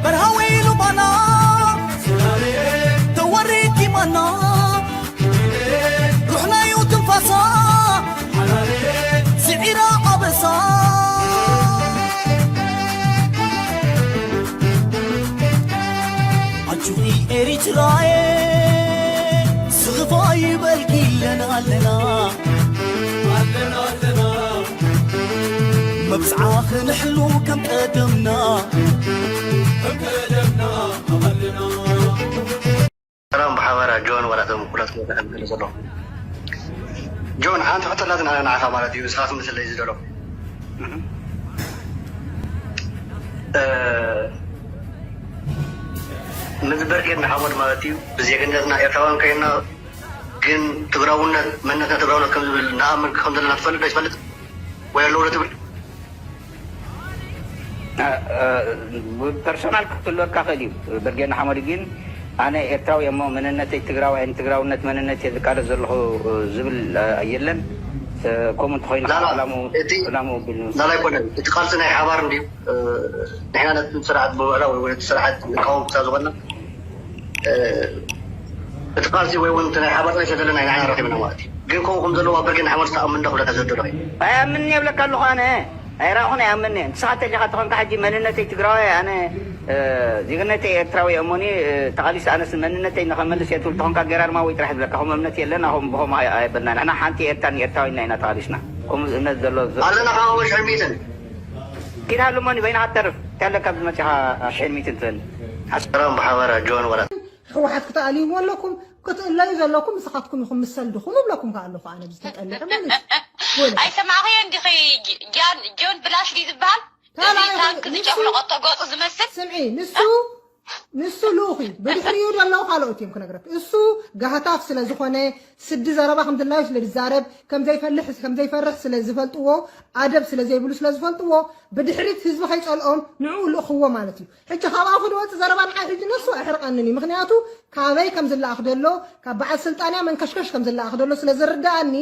በርሃ ወይሉ ባና ተወሪኪ ማና ሩሕናዩ ትንፋሳ ስዒራ ኣበሳ ኣጆኺ ኤሪትራየ ስኽፋ ይበልኪ ኣለና ኣለና ኣለና ኣለና መብጽዓ ክንሕሉ ከም ቀደምና ከም ቀደምና ኣለና ሰላም ብሓባራ ጆን ዋላ እቶም ኩላትኩም እንታይ ትብሉ ዘለኹም ጆን ሓንቲ ሕቶ ኣላትና ንዓኻ ማለት እዩ ንስኻ ትምልሰለይ ዝደለኹ ምዝበር ጌርና ሓሞድ ማለት እዩ ብዜግነትና ኤርትራውያን ኮይንና ግን ትግራውነት መንነትና ትግራውነት ከም ዝብል ንኣምን ከም ዘለና ትፈልጥ ዶ ይትፈልጥ ወይ ኣለዎ ዶ ትብል ፐርሶናል ክትህልወካ ክእል እዩ በርጌ ንሓመዱ ግን ኣነ ኤርትራዊ እሞ መንነተይ ትግራዋይ ንትግራውነት መንነት እየ ዝቃለስ ዘለኹ ዝብል የለን። ከምኡ እንተኾይኑ ዕላምኡ ቢል ንሱ። ላላ ኣይኮነን እቲ ቃልሲ ናይ ሓባር እንድዩ ንሕና ነቲ ስርዓት ብምዕላው ወይ ነቲ ስርዓት ንቃወም ክሳብ ዝኾንና እቲ ቃልሲ ወይ እውን ናይ ሓባር ቃልሲ ዘለና ኢና ረኺብና ማለት እዩ ግን ከምኡ ከም ዘለዎ ኣብ በርጌ ንሓመዱ ተኣምን ዶ ክብለካ ዘደሎ ኣይኣምን የብለካ ኣለኹ ኣነ ኣይራኹን ኣይኣምን እየ ንስኻ ተሊኻ ተኾንካ ሕጂ መንነተይ ትግራዋይ ኣነ ዜግነተይ ኤርትራዊ እየ እሞኒ ተቓሊሱ ኣነስ መንነተይ ንኸመልስ እየ ትብል ተኾንካ ገራርማዊ ጥራሕ ይብለካ ከምኡ እምነት የለና ከምኡ ብኸምኡ ኣየበልና ንሕና ሓንቲ ኤርትራ ንኤርትራዊ ኢና ኢና ተቓሊስና ከምኡ እምነት ዘሎ ኣለና ካብ ሽሕን ሚእትን ኪድ ሃሉ እሞኒ በይንኻ ትተርፍ እንታይ ኣለካ ኣብዚ መፂኻ ሽሕን ሚእትን ትብል ሰላም ብሓባር ኣጆን ወላ ህወሓት ክትኣልይዎ ኣለኩም ክትእለዩ ዘለኩም ንስኻትኩም ኢኹም ምስ ሰልድኹም እብለኩም ከኣ ኣለኹ ኣነ ብዝተጠልዐ ማለት እዩ ኣይሰማዕኽዮን ዲኺ ጃን ጆን ብላሽ ድዩ ዝበሃል እዚ ታንክ ዝጨፍለቐቶ ገፁ ዝመስል ስምዒ ንሱ ንሱ ልኡኽ እዩ ብድሕሪኡ ዘለዉ ካልኦት እዮም ክነግረክ እሱ ጋህታፍ ስለ ዝኾነ ስዲ ዘረባ ከም ድላዩ ስለ ዝዛረብ ከም ዘይፈልሕ ከም ዘይፈርሕ ስለ ዝፈልጥዎ ኣደብ ስለ ዘይብሉ ስለ ዝፈልጥዎ ብድሕሪት ህዝቢ ከይፀልኦም ንዕኡ ልእኽዎ ማለት እዩ ሕጂ ካብ ኣፉ ዝወፅእ ዘረባ ንዓይ ሕጂ ነሱ ኣሕርቐንን እዩ ምኽንያቱ ካበይ ከም ዝለኣኽ ደሎ ካብ በዓል ስልጣንያ መንከሽከሽ ከም ዝለኣኽ ደሎ ስለ ዝርድኣኒ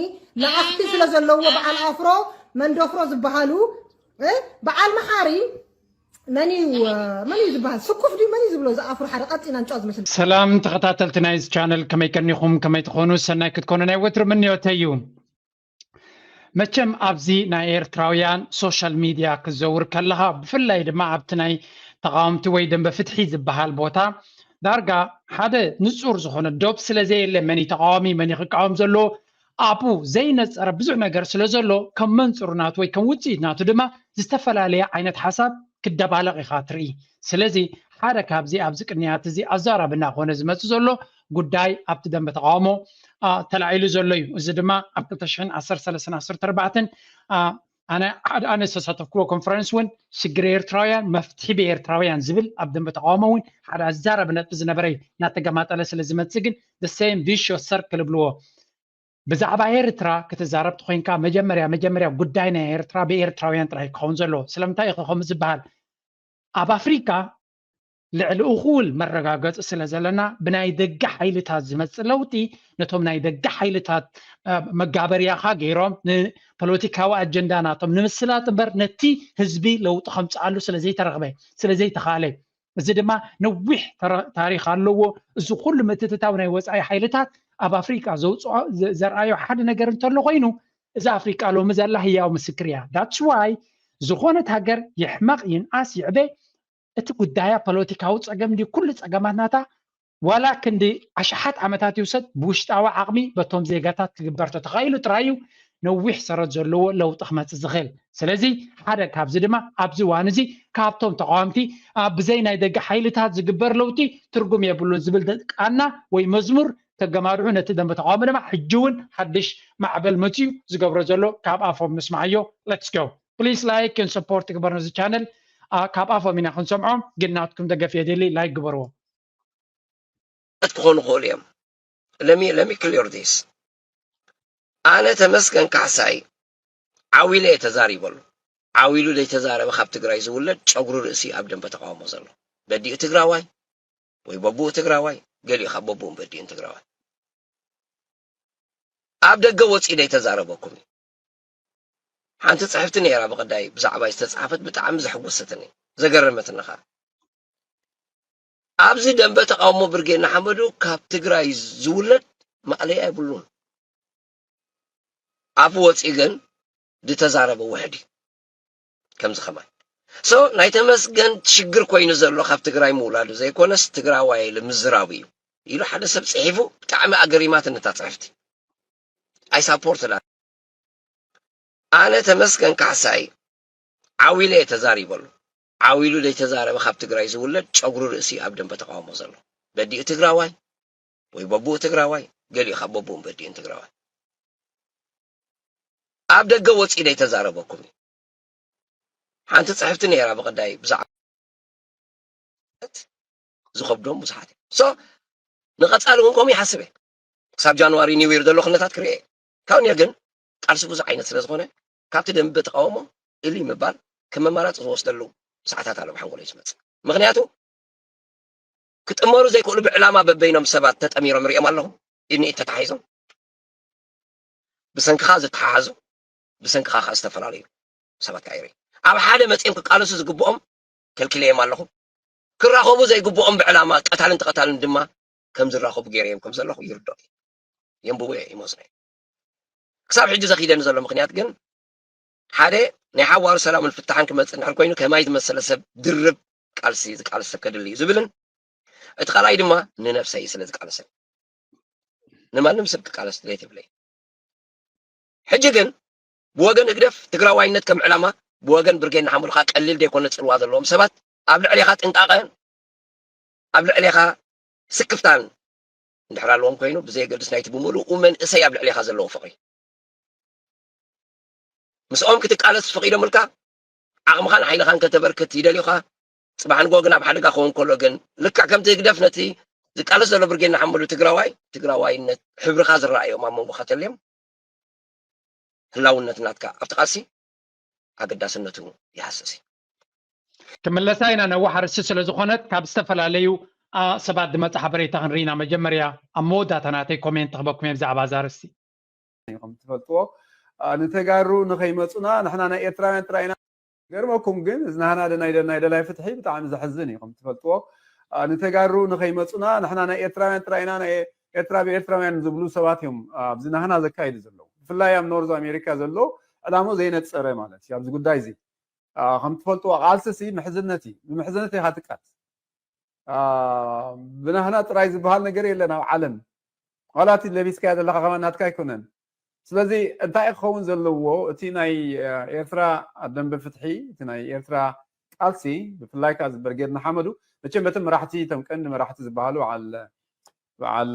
ለኣኽቲ ስለ ዘለዎ በዓል ኣፍሮ መንደፍሮ ዝበሃሉ በዓል መሓሪ መን እዩ መን እዩ ዝበሃል ስኩፍ ድዩ መን እዩ ዝብሎ ዝኣፍሮ ሓደ ቀጢና እንጫ ዝመስል ሰላም ተኸታተልቲ ናይዚ ቻነል ከመይ ቀኒኹም ከመይ ትኾኑ ሰናይ ክትኮኑ ናይ ወትሩ ምንዮተይ እዩ መቸም ኣብዚ ናይ ኤርትራውያን ሶሻል ሚድያ ክዘውር ከለኻ ብፍላይ ድማ ኣብቲ ናይ ተቃወምቲ ወይ ደንበ ፍትሒ ዝበሃል ቦታ ዳርጋ ሓደ ንጹር ዝኾነ ዶብ ስለ ዘየለ መን ተቃዋሚ መን ክቃወም ዘለዎ ኣብኡ ዘይነጸረ ብዙሕ ነገር ስለ ዘሎ ከም መንጹር ናቱ ወይ ከም ውጽኢት ናቱ ድማ ዝተፈላለየ ዓይነት ሓሳብ ክደባለቕ ኢኻ ትርኢ። ስለዚ ሓደ ካብዚ ኣብዚ ቅንያት እዚ ኣዛራቢ እናኾነ ዝመጽእ ዘሎ ጉዳይ ኣብቲ ደንበ ተቓውሞ ተላዒሉ ዘሎ እዩ። እዚ ድማ ኣብ ክልተ ሽሕን ዓሰርተ ሰለስተን ዓሰርተ ኣርባዕተን ኣነ ሓደ ኣነ ዝተሳተፍክዎ ኮንፈረንስ እውን ሽግር ኤርትራውያን መፍትሒ ብኤርትራውያን ዝብል ኣብ ደንበ ተቃውሞ እውን ሓደ ኣዛራቢ ነጥቢ ዝነበረ እዩ። እናተገማጠለ ስለ ዝመፅእ ግን the same vicious circle ይብልዎ። ብዛዕባ ኤርትራ ክትዛረብ ተኮይንካ መጀመርያ መጀመርያ ጉዳይ ናይ ኤርትራ ብኤርትራውያን ጥራይ ክኸውን ዘለዎ። ስለምንታይ ኢኸ ከምኡ ዝበሃል? ኣብ ኣፍሪካ ልዕሊ እኹል መረጋገፂ ስለ ዘለና ብናይ ደገ ሓይልታት ዝመፅእ ለውጢ ነቶም ናይ ደገ ሓይልታት መጋበርያኻ ገይሮም ንፖለቲካዊ ኣጀንዳ ናቶም ንምስላጥ እምበር ነቲ ህዝቢ ለውጢ ከምፅኣሉ ስለዘይተረኽበ ስለዘይተኻለ እዚ ድማ ነዊሕ ታሪኽ ኣለዎ። እዚ ኩሉ ምትእትታው ናይ ወፃኢ ሓይልታት ኣብ ኣፍሪቃ ዘርኣዮ ሓደ ነገር እንተሎ ኮይኑ እዚ ኣፍሪቃ ሎሚ ዘላ ህያው ምስክር እያ። That's why ዝኾነት ሃገር ይሕመቕ ይንኣስ ይዕበ እቲ ጉዳያ ፖለቲካዊ ፀገም ድዩ ኩሉ ፀገማት ናታ ዋላ ክንዲ ኣሽሓት ዓመታት ይውሰድ ብውሽጣዊ ዓቕሚ በቶም ዜጋታት ክግበር ተተኻኢሉ ጥራይ እዩ ነዊሕ ሰረት ዘለዎ ለውጢ ክመፅእ ዝኽእል። ስለዚ ሓደ ካብዚ ድማ ኣብዚ እዋን እዚ ካብቶም ተቓወምቲ ብዘይ ናይ ደገ ሓይልታት ዝግበር ለውጢ ትርጉም የብሉን ዝብል ቃና ወይ መዝሙር ተገማርሑ ነቲ ደንበ ተቓውሞ ድማ ሕጂ እውን ሓድሽ ማዕበል መፅዩ ዝገብሮ ዘሎ ካብ ኣፎም ንስማዓዮ። Let's go please like and support ግበር ነዚ ቻነል ካብ ኣፎም ኢና ክንሰምዖ ግን ናትኩም ደገፍ የድሊ like ግበርዎ። ክኾኑ ይኽእሉ እዮም። Let me let me clear this ኣነ ተመስገን ካሕሳይ ዓው ኢለ እየ ተዛሪበሉ። ዓው ኢሉ ዘይተዛረበ ካብ ትግራይ ዝውለድ ጨጉሪ ርእሲ ኣብ ደንበ ተቃውሞ ዘሎ በዲኡ ትግራዋይ ወይ በቡኡ ትግራዋይ ገሊኡ ካብ በቡኡን በዲኡን ትግራዋይ ኣብ ደገ ወፂኡ ዘይተዛረበኩም እዩ። ሓንቲ ጽሕፍቲ ነይራ ብቐዳይ ብዛዕባይ ዝተጻሕፈት፣ ብጣዕሚ ዘሕጎሰትኒ፣ ዘገረመትኒ ኸኣ። ኣብዚ ደንበ ተቓውሞ ብርጌድ ንሓመዱ ካብ ትግራይ ዝውለድ ማእለያ የብሉን። ኣፉ ወፂኡ ግን ዝተዛረበ ውሕድ እዩ። ከምዚ ከማይ። So ናይ ተመስገን ሽግር ኮይኑ ዘሎ ካብ ትግራይ ምውላዱ ዘይኮነስ ትግራዋይ ኢሉ ምዝራቡ እዩ ኢሉ ሓደ ሰብ ጽሒፉ። ብጣዕሚ ኣገሪማትኒ እታ ጽሕፍቲ። ኣይ ሳፖርት ላ ኣነ ተመስገን ካሕሳይ ዓው ኢለ እየ ተዛሪበሉ። ዓው ኢሉ ዘይተዛረበ ካብ ትግራይ ዝውለድ ጨጉሪ ርእሲ ኣብ ደንበ ተቃውሞ ዘሎ በዲኡ ትግራዋይ ወይ በቡኡ ትግራዋይ፣ ገሊኡ ካብ በቡኡን በዲኡን ትግራዋይ። ኣብ ደገ ወፂኡ ዘይተዛረበኩም እዩ። ሓንቲ ፅሕፍቲ ነይራ ብቐዳይ ብዛዕባ ዝኸብዶም ብዙሓት እዮም። So ንቐፃሊ እውን ከምኡ ይሓስብ እየ። ክሳብ ጃንዋሪ ኒው ይር ዘሎ ኩነታት ክርኤ እየ። ካብ ኒር ግን ቃልሲ ብዙሕ ዓይነት ስለ ዝኾነ ካብቲ ደንበ ተቃውሞ እልይ ምባል ከም መማራፂ ዝወስደሉ ሰዓታት ኣሎ ብሓንጎለይ ዝመፅእ። ምክንያቱ ክጥመሩ ዘይክእሉ ብዕላማ በበይኖም ሰባት ተጠሚሮም ሪኦም ኣለኹ። ኢድ ንኢድ ተታሒዞም ብሰንክኻ ዝተሓሓዙ፣ ብሰንክኻ ከዓ ዝተፈላለዩ ሰባት ከዓ ይርኢ። ኣብ ሓደ መፂኦም ክቃለሱ ዝግብኦም ከልኪለዮም ኣለኹ። ክራኸቡ ዘይግብኦም ብዕላማ ቀታልን ተቐታልን ድማ ከም ዝራኸቡ ገይረዮም ከም ዘለኹ ይርድኦ። የንብቦ እየ፣ ይመዝኖ እየ። ክሳብ ሕጂ ዘኺደኒ ዘሎ ምክንያት ግን ሓደ ናይ ሓዋሩ ሰላምን ፍታሕን ክመፅእ እንድሕር ኮይኑ ከማይ ዝመሰለ ሰብ ድርብ ቃልሲ ዝቃለስ ሰብ ከድሊ እዩ ዝብልን እቲ ካልኣይ ድማ ንነብሰይ ስለ ዝቃለሰ ንማንም ሰብ ክቃለስ ድሌት የብለይ። ሕጂ ግን ብወገን ህግደፍ ትግራዋይነት ከም ዕላማ ብወገን ብርጌድ ንሓመዱ ከዓ ቀሊል ዘይኮነ ፅልዋ ዘለዎም ሰባት ኣብ ልዕሌኻ ጥንቃቐን ኣብ ልዕሌኻ ስክፍታን እንድሕር ኣለዎም ኮይኑ ብዘየገድስ ናይቲ ብምልኡ መንእሰይ ኣብ ልዕሌኻ ዘለዎ ፍቕሪ ምስኦም ክትቃለስ ፈቒዶምልካ ዓቕምኻን ሓይልኻን ከተበርክት ይደልዩኻ። ፅባሕ ንግሆ ግን ኣብ ሓደጋ ክኸውን ከሎ ግን ልክዕ ከምቲ ህግደፍ ነቲ ዝቃለስ ዘሎ ብርጌድ ንሓመዱ ትግራዋይ ትግራዋይነት ሕብርኻ ዝረኣዮም ኣብ መንጎኻ ተልዮም ህላውነት ናትካ ኣብቲ ቃልሲ ኣገዳስነቱ ይሃስስ እዩ። ክምለሳ ኢና ነዋሕ ኣርእስቲ ስለ ዝኾነት ካብ ዝተፈላለዩ ኣ፣ ሰባት ዝመጽእ ሓበሬታ ክንርኢና መጀመርያ ኣብ መወዳእታ ናተይ ኮሜንት ክበኩም እየ ብዛዕባ እዛ ኣርእስቲ። ከም ትፈልጥዎ ኣ፣ ንተጋሩ ንኸይመፁና ንሕና ናይ ኤርትራውያን ጥራይ ኢና። ገርመኩም ግን እዚ ናህና ደናይ ደናይ ደላይ ፍትሒ ብጣዕሚ ዘሕዝን እዩ። ከም ትፈልጥዎ ኣ፣ ንተጋሩ ንኸይመፁና ንሕና ናይ ኤርትራውያን ጥራይ ኢና፣ ናይ ኤርትራ ብኤርትራውያን ዝብሉ ሰባት እዮም ኣብዚ ናህና ዘካይዱ ዘለዉ። ብፍላይ ኣብ ኖርዝ ኣሜሪካ ዘሎ ዕላሞ ዘይነፀረ ማለት እዩ ኣብዚ ጉዳይ እዚ። ኣ፣ ከም ትፈልጥዎ ቃልሲ ሲ ምሕዝነት እዩ። ብምሕዝነት ኢኻ ትቃልስ። ኣ፣ ብናህና ጥራይ ዝበሃል ነገር የለን ኣብ ዓለም። ዋላ እቲ ለቢስካዮ ዘለኻ ከማን ናትካ ኣይኮነን። ስለዚ እንታይ እዩ ክኸውን ዘለዎ? እቲ ናይ ኣ፣ ኤርትራ ደንበ ፍትሒ፣ እቲ ናይ ኤርትራ ቃልሲ ብፍላይ ከዓ እዚ ብርጌድ ንሓመዱ መቸም በቲ መራሕቲ እቶም ቀንዲ መራሕቲ ዝበሃሉ በዓል በዓል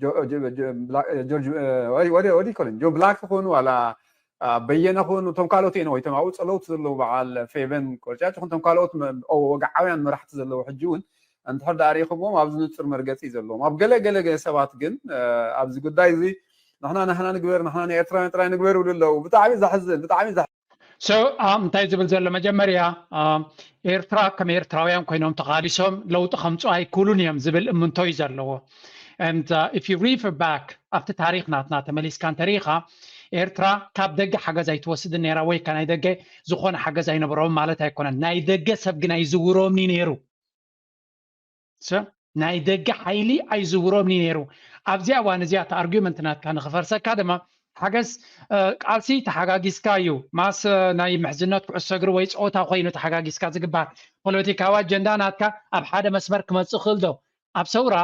ጆ- ጆ- ጆ- ብላ- ጆርጅ እ፣ ወይ- ወዲ ወዲ ይኮነ ጆ ብላክ ክኾኑ ዋላ ኣ፣ በየነ ክኾኑ እቶም ካልኦት እዮም ወይ እቶም ኣብኡ ፀለውቲ ዘለዉ በዓል ፌቨን ቆርጫጭ ይኹን እቶም ካልኦት መ- ኦ፣ ወግዓውያን መራሕቲ ዘለዉ ሕጂ እውን እንድሕር ዳኣ ሪኢኹምዎም ኣብዚ ንፁር መርገፂ እዩ ዘለዎም። ኣብ ገለ ገለ ገለ ሰባት ግን እ፣ ኣብዚ ጉዳይ እዚ ንሕና ናህና ንግበር ንሕና ንኤርትራውያን ጥራይ ንግበር ይብሉ ኣለዉ። ብጣዕሚ ዘሕዝን ብጣዕሚ ዘሕ- So um, እንታይ ዝብል ዘሎ መጀመርያ um, ኤርትራ ከም ኤርትራውያን ኮይኖም ተቓሊሶም ለውጢ ከምፁ ኣይክእሉን እዮም ዝብል እምንቶ እዩ ዘለዎ። And uh, if you refer back ኣብቲ ታሪክ ናትና ተመሊስካ እንተሪኢኻ ኤርትራ ካብ ደገ ሓገዝ ኣይትወስድን ነይራ ወይ ከ ናይ ደገ ዝኾነ ሓገዝ ኣይነበሮም ማለት ኣይኮነን። ናይ ደገ ሰብ ግን ኣይዝውሮምኒ ነይሩ። So ናይ ደገ ሓይሊ ኣይዝውሮምኒ ነይሩ። ኣብዚኣ እዋን እዚኣ እቲ ኣርጊመንት ናትካ ንኽፈርሰካ ድማ ሓገዝ እ፣ ቃልሲ ተሓጋጊዝካ እዩ። ማስ እ፣ ናይ ምሕዝነት ኩዕሶ እግሪ ወይ ፀወታ ኮይኑ ተሓጋጊዝካ ዝግበር ፖለቲካዊ ኣጀንዳ ናትካ ኣብ ሓደ መስመር ክመፅእ ክእል ዶ? ኣብ ሰውራ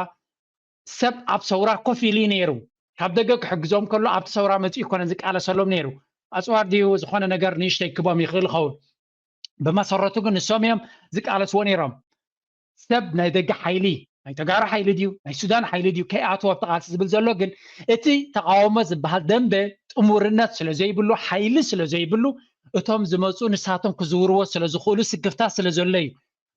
ሰብ ኣብ ሰውራ ኮፍ ኢሉ እዩ ነይሩ። ካብ ደገ ክሕግዞም ከሎ ኣብቲ ሰውራ መፂኡ ይኮነ ዝቃለሰሎም ነይሩ። ኣፅዋር ድዩ ዝኾነ ነገር ንእሽተይ ክቦም ይኽእል ይኸውን። ብመሰረቱ ግን ንሶም እዮም ዝቃለስዎ ነይሮም። ሰብ ናይ ደገ ሓይሊ ናይ ተጋሩ ሓይሊ ድዩ ናይ ሱዳን ሓይሊ ድዩ ከይኣትዎ ኣብቲ ቃልሲ ዝብል ዘሎ ግን እቲ ተቃውሞ ዝበሃል ደንበ ጥሙርነት ስለ ዘይብሉ ሓይሊ ስለ ዘይብሉ እቶም ዝመፁ ንሳቶም ክዝውርዎ ስለ ዝኽእሉ ስክፍታ ስለ ዘሎ እዩ።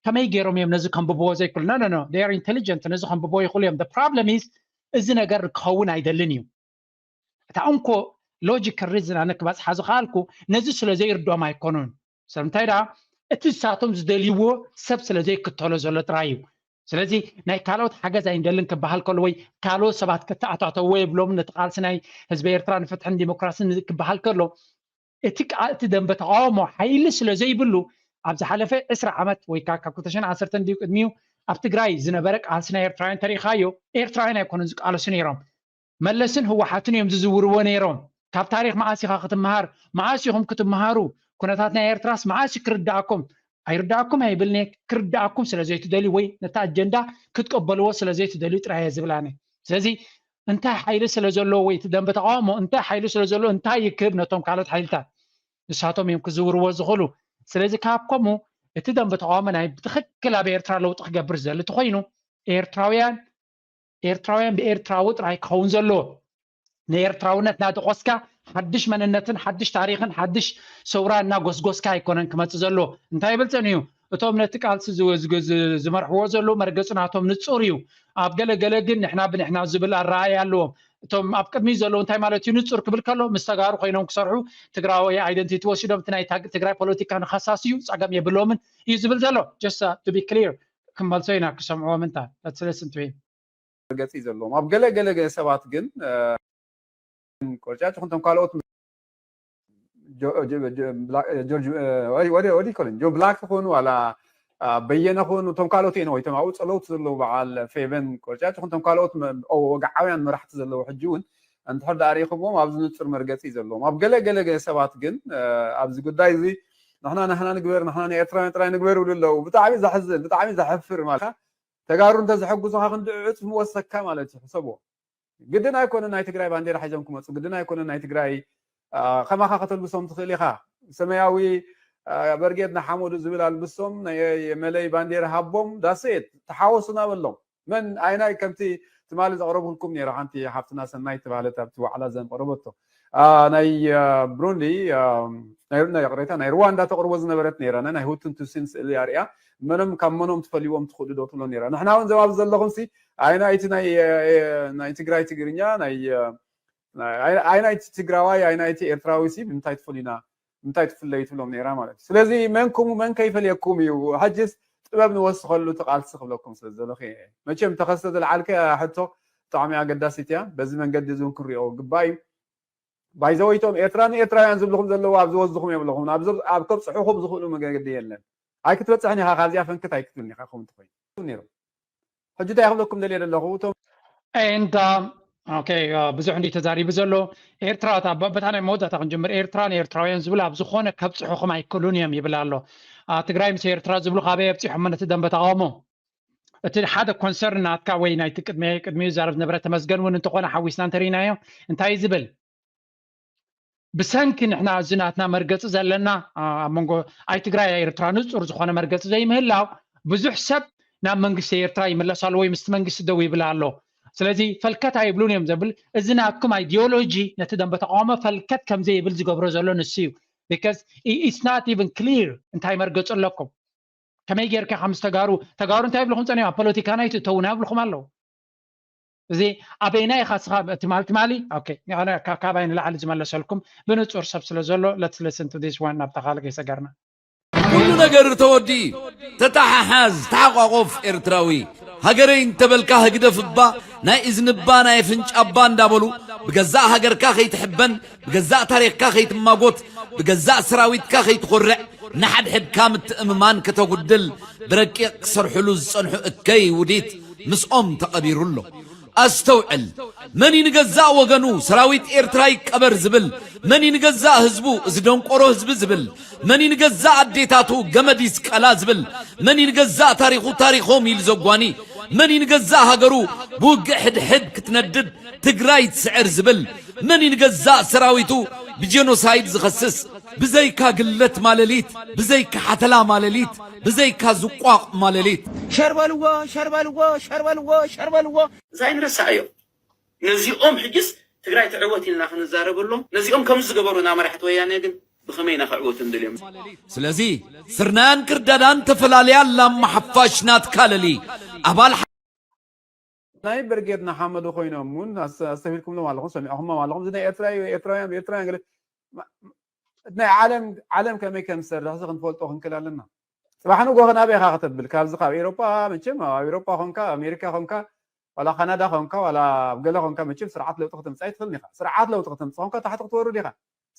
ከመይ ገይሮም እዮም ነዚ ከንብብዎ ዘይክእሉ? No, no, no, they are intelligent፣ ነዚ ከንብብዎ ይኽእሉ እዮም። The problem is እዚ ነገር ክኸውን ኣይደልን እዩ። እታ እንኮ ሎጂካል ሪዝን ኣነ ክበፅሓ ዝኸኣልኩ ነዚ ስለ ዘይርድኦም ኣይኮኑን። ስለምንታይ ደኣ እቲ ንሳቶም ዝደልይዎ ሰብ ስለ ዘይክተሎ ዘሎ ጥራይ እዩ። ስለዚ ናይ ካልኦት ሓገዝ ኣይንደልን ክበሃል ከሎ ወይ ካልኦት ሰባት ከተኣታተዎ የብሎም ነቲ ቃልሲ ናይ ህዝቢ ኤርትራ ንፍትሕን ዲሞክራሲን ክበሃል ከሎ እቲ ቃ- እቲ ደንበ ተቃውሞ ሓይሊ ስለ ዘይብሉ ኣብ ዝሓለፈ ዕስራ ዓመት ወይ ከዓ ካብ ክልተ ሽሕን ዓሰርተን ድዩ ቅድሚኡ ኣብ ትግራይ ዝነበረ ቃልሲ ናይ ኤርትራውያን ተሪኢኻዮ። ኤርትራውያን ኣይኮኑን ዝቃለሱ ነይሮም። መለስን ህወሓትን እዮም ዝዝውርዎ ነይሮም። ካብ ታሪክ መዓስ ኢኻ ክትመሃር? መዓስ ኢኹም ክትመሃሩ? ኩነታት ናይ ኤርትራስ መዓስ እዩ ክርዳእኩም? ኣይርዳእኩም ኣይብልኒ። ክርዳእኩም ስለ ዘይትደልዩ ወይ ነቲ ኣጀንዳ ክትቀበልዎ ስለ ዘይትደልዩ ጥራይ እየ ዝብል ኣነ። ስለዚ እንታይ ሓይሊ ስለ ዘለዎ ወይ እቲ ደንበ ተቃውሞ እንታይ ሓይሊ ስለ ዘለዎ እንታይ ይክብ ነቶም ካልኦት ሓይልታት ንሳቶም እዮም ክዝውርዎ ዝኽእሉ። ስለዚ ካብ ከምኡ እቲ ደንበ ተቃውሞ ናይ ብትኽክል ኣብ ኤርትራ ለውጢ ክገብር ዝደሊ እንተኮይኑ ኤርትራውያን ኤርትራውያን ብኤርትራዊ ጥራይ ክኸውን ዘለዎ ንኤርትራውነት እናደቆስካ ሓድሽ መንነትን ሓድሽ ታሪክን ሓድሽ ሰውራ እናጎስጎስካ ኣይኮነን ክመፅእ ዘለዎ። እንታይ ይብል ፀኒዩ? እቶም ነቲ ቃልሲ ዝ- ዝ- ዝ- ዝመርሕዎ ዘለዉ መርገፂ ናቶም ንፁር እዩ። ኣብ ገለ ገለ ግን ንሕና ብንሕና ዝብል ኣረኣእያ ኣለዎም። እቶም ኣብ ቅድሚ ዘለዉ እንታይ ማለት እዩ ንፁር ክብል ከሎ ምስ ተጋሩ ኮይኖም ክሰርሑ ትግራዊ ኣይደንቲቲ ወሲዶም እቲ ናይ ታግ- ትግራይ ፖለቲካ ንኸሳስዩ ፀገም የብሎምን እዩ ዝብል ዘሎ። Just to be clear ክመልሶ ኢና ክሰምዕዎም እንታ let's listen to him። መርገፂ ዘለዎም ኣብ ገለ ገለ ገለ ሰባት ግን ቆርጫጭ ኹንቶም ካልኦት ጆርጅ ወዲ ኮልን ጆ ብላክ ኹን ዋላ በየነ ኹን እቶም ካልኦት እዮም ወይ ኣብኡ ፀለውቲ ዘለዉ በዓል ፌቨን ቆርጫጭ ኹንቶም ካልኦት ወግዓውያን መራሕቲ ዘለዉ ሕጂ እውን እንድሕር ዳኣ ሪኢኹምዎም ኣብዚ ንፁር መርገፂ ዘለዎም ኣብ ገለ ገለ ገለ ሰባት ግን ኣብዚ ጉዳይ እዚ ንሕና ንሕና ንግበር ንሕና ንኤርትራውያን ጥራይ ንግበር ይብሉ ኣለዉ ብጣዕሚ ዘሕዝን ብጣዕሚ ዘሕፍር ማለት ተጋሩ እንተዘሐጉሱኻ ክንዲ ዕፅፊ ምወሰካ ማለት እዩ ሕሰብዎ ግድን ኣይኮነን ናይ ትግራይ ባንዴራ ሒዞም ክመፁ ግድን ኣይኮነን ናይ ትግራይ ከማኻ ከተልብሶም ትኽእል ኢኻ ሰማያዊ በርጌድ ንሓመዱ ዝብል ኣልብሶም ናይ መለይ ባንዴራ ሃቦም ዳስኤት ተሓወሱና በሎም መን ኣይናይ ከምቲ ትማሊ ዘቕረብኩልኩም ነይረ ሓንቲ ሓፍትና ሰናይ ተባህለት ኣብቲ ዋዕላ ዘን ቀረበቶ ናይ ብሩንዲ ይቅሬታ ናይ ሩዋንዳ ተቅርቦ ዝነበረት ነይራ ናይ ሁቱን ቱሲን ስእሊ ኣርያ መኖም ካብ መኖም ትፈልዎም ትኽእሉ ዶ ትብሎ ነይራ ንሕና እውን ዘባብ ዘለኹም ሲ ኣይና እቲ ናይ ትግራይ ትግርኛ ናይ ኣይና እቲ ትግራዋይ ኣይና እቲ ኤርትራዊ ሲ ብምንታይ ትፈልዩና ምንታይ ትፍለዩ ትብሎም ነይራ ማለት እዩ ስለዚ መንኩም መን ከይፈልየኩም እዩ ሕጅስ ጥበብ ንወስኸሉ ተቃልሲ ክብለኩም ስለ ዘለኹ መቸም ተኸስተ ዝለዓልከ ሕቶ ብጣዕሚ ኣገዳሲት እያ በዚ መንገዲ እዚ እውን ክንሪኦ ግባእ እዩ ባይዘወይቶም ኤርትራ ንኤርትራውያን ዝብልኹም ዘለዉ ኣብ ዝወዝኹም የብለኹም ኣብ ከብፅሑኹም ዝኽእሉ መገዲ የለን ኣይክትበፅሕን ኢኻ ካብዚኣ ፈንክት ኣይክትብልን ኢኻ ከምኡ እንተኮይኑ ነይሩ ሕጂ እንታይ ክብለኩም ደልየ ዘለኹ እቶም and okay ብዙሕ እንዲ ተዛሪቡ ዘሎ ኤርትራ በታ ናይ መወዳእታ ክንጅምር ኤርትራ ንኤርትራውያን ዝብል ኣብ ዝኾነ ከብፅሑኹም ኣይክእሉን እዮም ይብል ኣሎ ትግራይ ምስ ኤርትራ ዝብሉ ካበይ ኣብፂሖሞ ነቲ ደንበ ተቃውሞ እቲ ሓደ ኮንሰርን ናትካ ወይ ናይቲ ቅድሚ ቅድሚኡ ዛረብ ዝነበረ ተመስገን እውን እንተኾነ ሓዊስና እንተርኢናዮ እንታይ ዝብል ብሰንኪ ንሕና እዚ ናትና መርገፂ ዘለና ኣብ መንጎ ኣይ ትግራይ ኤርትራ ንፁር ዝኾነ መርገፂ ዘይምህላው ብዙሕ ሰብ ናብ መንግስቲ ኤርትራ ይምለስ ኣሎ ወይ ምስቲ መንግስቲ ደው ይብል ኣሎ ስለዚ ፈልከት ኣይብሉን እዮም ዘብል እዚ ናትኩም ኣይዲዮሎጂ ነቲ ደንበ ተቃውሞ ፈልከት ከምዘይብል ዝገብሮ ዘሎ ንሱ እዩ because it's not even clear እንታይ መርገፂ ኣለኩም ከመይ ጌርካ ከም ዝተጋሩ ተጋሩ እንታይ ይብልኹም ፀኒሖም ኣብ ፖለቲካና ኣይትእተውና ይብልኹም ኣለዉ እዚ ኣበይና ኢኻ ስኻ ትማል ትማሊ ካባይ ንላዕሊ ዝመለሰልኩም ብንፁር ሰብ ስለ ዘሎ let's listen to this one ናብታ ካልእ ከይሰገርና ኩሉ ነገር ተወዲ ተተሓሓዝ ተሓቋቆፍ ኤርትራዊ ሃገረይ እንተበልካ ህግደፍ እባ ናይ እዝንባ ናይ ፍንጫባ እንዳበሉ ብገዛእ ሃገርካ ከይትሕበን ብገዛእ ታሪኽካ ከይትማጎት ብገዛእ ሰራዊትካ ከይትኾርዕ ንሓድሕድካ ምትእምማን ከተጉድል ብረቂቕ ክሰርሕሉ ዝጸንሑ እከይ ውዲት ምስኦም ተቐቢሩ ኣሎ። ኣስተውዕል፣ መን እዩ ንገዛእ ወገኑ ሰራዊት ኤርትራ ይቀበር ዝብል? መን እዩ ንገዛእ ህዝቡ እዚ ደንቆሮ ህዝቢ ዝብል? መን እዩ ንገዛእ ኣዴታቱ ገመድ ይስቀላ ዝብል? መን እዩ ንገዛእ ታሪኹ ታሪኾም ኢሉ ዘጓኒ? መን እዩ ንገዛእ ሃገሩ ብውግእ ሕድሕድ ክትነድድ ትግራይ ትስዕር ዝብል? መን እዩ ንገዛእ ሰራዊቱ ብጀኖሳይድ ዝኸስስ? ብዘይካ ግለት ማለሊት፣ ብዘይካ ሓተላ ማለሊት፣ ብዘይካ ዝቋቕ ማለሊት። ሸርበልዎ ሸርበልዎ ሸርበልዎ ሸርበልዎ እዚ ኣይንረስዓዮ። ነዚኦም ሕጅስ ትግራይ ትዕወት ኢልና ክንዛረበሎም፣ ነዚኦም ከምዚ ዝገበሩና መራሕቲ ወያነ ግን ብኸመይ ኢና ክዕወቱ እንደልዮም? ስለዚ ስርናያን ክርዳዳን ተፈላልያ ላማ ሓፋሽ ናትካ ለሊ ኣባል ናይ ብርጌድ ንሓመዱ ኮይኖም እውን ኣስተብሂልኩምሎም ኣለኹም ሰሚዕኹሞም ኣለኹም እዚ ናይ ኤርትራ እዩ ኤርትራውያን ብኤርትራውያን ገለ ናይ ዓለም ዓለም ከመይ ከም ዝሰርሕ እዚ ክንፈልጦ ክንክእል ኣለና ጽባሕ ንግሆ ግን ኣበይ ኢኻ ከተብል? ካብዚ ካብ ኤውሮጳ፣ መቸም ኣብ ኤውሮጳ ኾንካ፣ ኣሜሪካ ኾንካ፣ ዋላ ካናዳ ኾንካ፣ ዋላ ኣብ ገለ ኾንካ፣ መቸም ስርዓት ለውጢ ከተምጽእ ኣይትኽእልን ኢኻ። ስርዓት ለውጢ ከተምጽእ ኾንካ ታሕቲ ክትወርድ ኢኻ።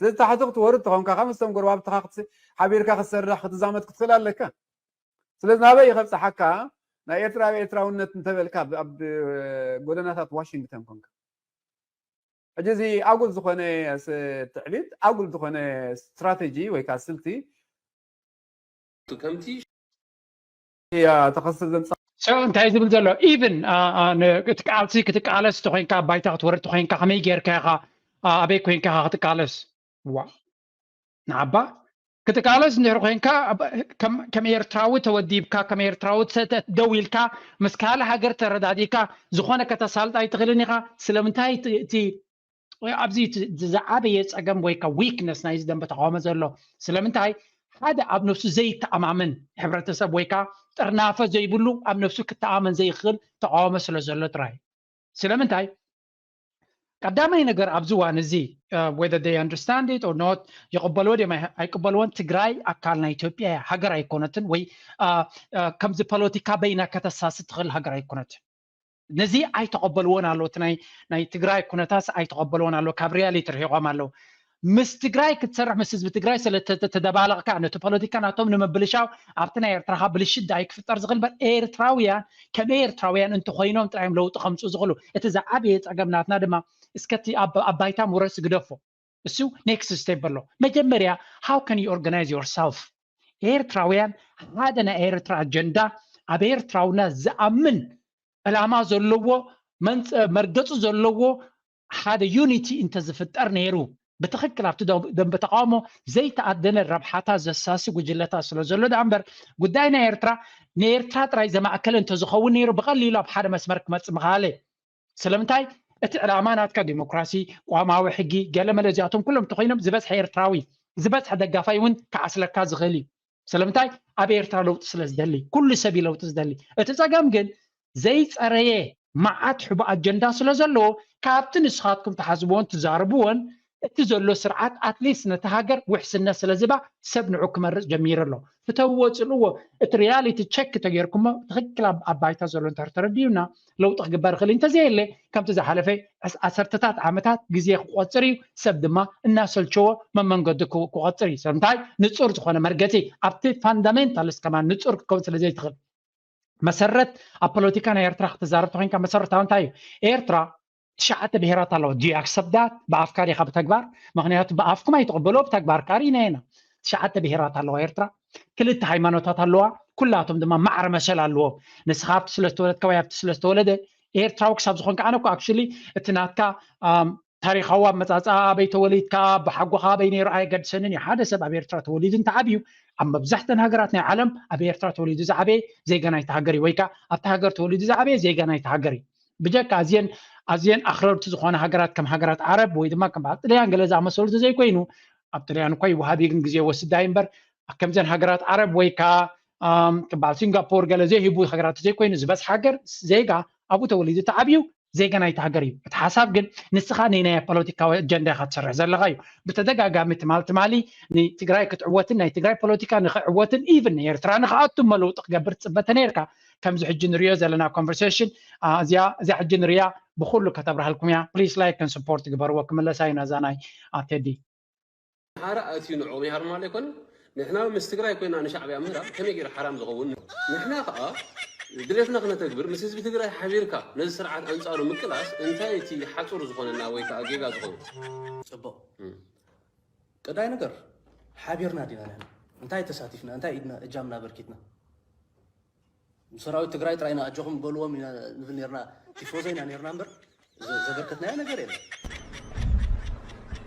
ስለዚ ታሕቲ ክትወርድ ተኾንካ፣ ካብ ምስቶም ጎረባብትኻ ክትስ-፣ ሓቢርካ ክትሰርሕ፣ ክትዛመድ ክትኽእል ኣለካ። ስለዚ ናበይ እዩ ከብጽሓካ? ናይ ኤርትራዊ ኤርትራውነት እንተበልካ፣ ኣብ፣ ኣብ ጎደናታት ዋሽንግተን ኮንካ። ሕጂ እዚ ኣጉል ዝኾነ ስ-፣ ትዕቢት፣ ኣጉል ዝኾነ ስትራቴጂ ወይ ከዓ ስልቲ ከምቲ እያ ተኸስተ ዘምጻ። So እንታይ ዝብል ዘሎ? ኢቭን፣ አ፣ አ፣ ን-፣ እቲ ቃልሲ ክትቃለስ ተኾይንካ፣ ኣብ ባይታ ክትወርድ ተኾይንካ፣ ከመይ ጌርካ ኢኻ፣ አ፣ ኣበይ ኮይንካ ኢኻ ክትቃለስ? ዋ። ንዓባ ክትቃለስ እንድሕር ኮይንካ፣ ኣብ-፣ ከም፣ ከም ኤርትራዊ ተወዲብካ፣ ከም ኤርትራዊ ተ-፣ ተ-፣ ደው ኢልካ፣ ምስ ካልእ ሃገር ተረዳዲእካ፣ ዝኾነ ከተሳልጥ ኣይትኽእልን ኢኻ። ስለምንታይ እቲ፣ እቲ፣ ኣብዚ እቲ ዝዓበየ ጸገም ወይ ከ ዊክነስ ናይዚ ደንበ ተቃውሞ ዘሎ? ስለምንታይ ሓደ ኣብ ነፍሱ ዘይተኣማመን ሕብረተሰብ ወይ ከ ጥርናፈ ዘይብሉ ኣብ ነፍሱ ክተኣማመን ዘይኽእል ተቃውሞ ስለ ዘሎ ጥራይ። ስለምንታይ? ቀዳማይ ነገር ኣብዚ እዋን እዚ፣ uh, whether they understand it or not፣ ይቕበልዎ ድዮም ኣይ-፣ ኣይቅበልዎን፣ ትግራይ ኣካል ናይ ኢትዮጵያ እያ፣ ሃገር ኣይኮነትን፣ ወይ፣ uh, uh፣ ከምዚ ፖለቲካ በይና ከተሳሲ ትኽእል ሃገር ኣይኮነትን። ነዚ ኣይተቐበልዎን ኣለዉ። እቲ ናይ፣ ናይ ትግራይ ኩነታስ ኣይተቐበልዎን ኣለዉ። ካብ ሪያሊቲ ርሒቖም ኣለዉ። ምስ ትግራይ ክትሰርሕ፣ ምስ ህዝቢ ትግራይ ስለ ተ-፣ ተ-፣ ተደባለቕካ፣ ነቲ ፖለቲካ ናቶም ንምብልሻው ኣብቲ ናይ ኤርትራኻ ብልሽት ደኣ ክፍጠር ዝኽእል እምበር፣ ኤርትራውያን ከም ኤርትራውያን እንተኾይኖም ጥራይ እዮም ለውጢ ከምጽኡ ዝኽእሉ። እቲ ዝዓበየ ጸገም ናትና ድማ፣ እስከ እቲ ኣብ፣ ኣብ ባይታ ምውረስ ግደፎ። እሱ ኔክስት ስቴፕ ኣሎ። መጀመርያ፣ how can you organize yourself? ኤርትራውያን ሓደ ናይ ኤርትራ ኣጀንዳ፣ ኣብ ኤርትራውነት ዝኣምን፣ ዕላማ ዘለዎ፣ መንጸ-፣ መርገጺ ዘለዎ ሓደ ዩኒቲ እንተዝፍጠር ነይሩ፣ ብትኽክል ኣብቲ ደ-፣ ደንበ ተቃውሞ ዘይተኣደነ ረብሓታት ዘሳሲ ጉጅለታት ስለ ዘሎ ደኣ እምበር፣ ጉዳይ ናይ ኤርትራ ንኤርትራ ጥራይ ዘማእከለ እንተዝኸውን ነይሩ፣ ብቐሊሉ ኣብ ሓደ መስመር ክመጽእ ምኽኣለ። ስለምንታይ? እቲ ዕላማ ናትካ ዲሞክራሲ፣ ቅዋማዊ ሕጊ፣ ገለመለ እዚኣቶም ኩሎም እንተኾይኖም ዝበዝሐ ኤርትራዊ፣ ዝበዝሐ ደጋፋይ እውን ክዓስለካ ዝኽእል እዩ። ስለምንታይ? ኣብ ኤርትራ ለውጢ ስለ ዝደሊ፣ ኩሉ ሰብ እዩ ለውጢ ዝደሊ። እቲ ጸገም ግን ዘይጸረየ መዓት ሕቡእ ኣጀንዳ ስለ ዘለዎ፣ ካብቲ ንስኻትኩም ትሓስብዎን ትዛረብዎን እቲ ዘሎ ስርዓት ኣትሊስት ነቲ ሃገር ውሕስነት ስለ ዝባ ሰብ ንዑ ክመርጽ ጀሚሩ ኣሎ። ፍተውዎ ጽልእዎ፣ እቲ ሪያሊቲ ቸክ ተገይርኩሞ ትኽክል ኣብ፣ ኣብ ባይታ ዘሎ እንተር ተረዲዩና ለውጢ ክግበር ይኽእል እዩ። እንተዘየለ ከምቲ ዝሓለፈ ዕስ-፣ ዓሰርተታት ዓመታት ግዜ ክቆጽር እዩ። ሰብ ድማ እናሰልቸዎ መመንገዲ ክው-፣ ክቆጽር እዩ። ስለምንታይ? ንጹር ዝኾነ መርገጺ ኣብቲ ፋንዳሜንታልስ ከማን ንጹር ክትከውን ስለ ዘይትኽእል። መሰረት ኣብ ፖለቲካ ናይ ኤርትራ ክትዛረብ ተኮይንካ መሰረታዊ እንታይ እዩ? ኤርትራ ትሽዓተ ብሄራት ኣለዋ። Do you accept that? ብኣፍካ ዲኻ ብተግባር? ምኽንያቱ ብኣፍኩም ኣይትቕበልዎ፣ ብተግባር ከኣ ርኢና ኢና። ትሽዓተ ብሄራት ኣለዋ ኤርትራ። ክልተ ሃይማኖታት ኣለዋ። ኩላቶም ድማ ማዕረ መሰል ኣለዎም። ንስኻ ኣብቲ ስለ ዝተወለድካ ወይ ኣብቲ ስለ ዝተወለደ ኤርትራዊ ክሳብ ዝኾንካ፣ ኣነ እኮ ኣክቹሊ እቲ ናትካ፣ ኣም፣ ታሪኻዊ ኣመጻጽኣ፣ ኣበይ ተወሊድካ፣ ኣቦሓጎኻ ኣበይ ነይሩ ኣየገድሰንን እዩ። ሓደ ሰብ ኣብ ኤርትራ ተወሊዱ እንተዓብዩ፣ ኣብ መብዛሕተን ሃገራት ናይ ዓለም ኣብ ኤርትራ ተወሊዱ ዝዓበየ ዜጋ ናይቲ ሃገር እዩ፣ ወይ ከኣ ኣብቲ ሃገር ተወሊዱ ዝዓበየ ዜጋ ናይቲ ሃገር እዩ። ብጀካ ኣዝየን፣ ኣዝየን ኣኽረርቲ ዝኾና ሃገራት ከም ሃገራት ዓረብ ወይ ድማ ከም በዓል ጥልያን ገለ ዝኣመሰሉ እንተዘይኮይኑ፣ ኣብ ጥልያን እኳ ይወሃብ እዩ፣ ግን ግዜ ይወስድ እዩ እምበር፣ ከምዘን ሃገራት ዓረብ ወይ ከኣ፣ ኣም፣ ከም በዓል ሲንጋፖር ገለ ዘይህቡ ሃገራት እንተዘይኮይኑ፣ ዝበዝሐ ሃገር ዜጋ ኣብኡ ተወሊዱ ተዓብዩ ዜጋ ናይቲ ሃገር እዩ። እቲ ሓሳብ ግን ንስኻ ነናይ ፖለቲካዊ ኣጀንዳ ኢኻ ትሰርሕ ዘለኻ እዩ። ብተደጋጋሚ ትማል ትማሊ ንትግራይ ክትዕወትን ናይ ትግራይ ፖለቲካ ንኽዕወትን ኢቭን ንኤርትራ ንኽኣቱ እሞ ለውጢ ክገብር ትጽበ ተነይርካ። ከምዚ ሕጂ ንሪኦ ዘለና ኮንቨርሴሽን፣ አ፣ እዚኣ፣ እዚኣ ሕጂ ንሪያ ብኹሉ ከተብርሃልኩም እያ። ፕሊስ ላይክ ን ስፖርት ግበርዎ። ክምለሳ እዩ ነዛ ናይ፣ አ፣ ቴዲ። ሓራ ኣትዩ ንዕኦም ይሃርማ ኣይኮነን። ንሕና ምስ ትግራይ ኮይና ንሻዕብያ ምህራም ከመይ ገይሩ ሓራም ዝኸውን? ንሕና ከኣ ድሌትና ክነተግብር ምስ ህዝቢ ትግራይ ሓቢርካ ነዚ ስርዓት ኣንጻሩ ምቅላስ እንታይ እቲ ሓጹር ዝኾነና ወይ ከኣ ጌጋ ዝኾነ? ጽቡቕ። እም። ቀዳይ ነገር ሓቢርና ዲና ንሕና? እንታይ ተሳቲፍና? እንታይ ኢድና እጃምና ኣበርኪትና? ንሰራዊት ትግራይ ጥራይ ኢና ኣጆኹም በልዎም ኢና ንብል ኔርና፣ ቲፎዞ ኢና ኔርና እምበር ዘ-፣ ዘበርከትናዮ ነገር የለን።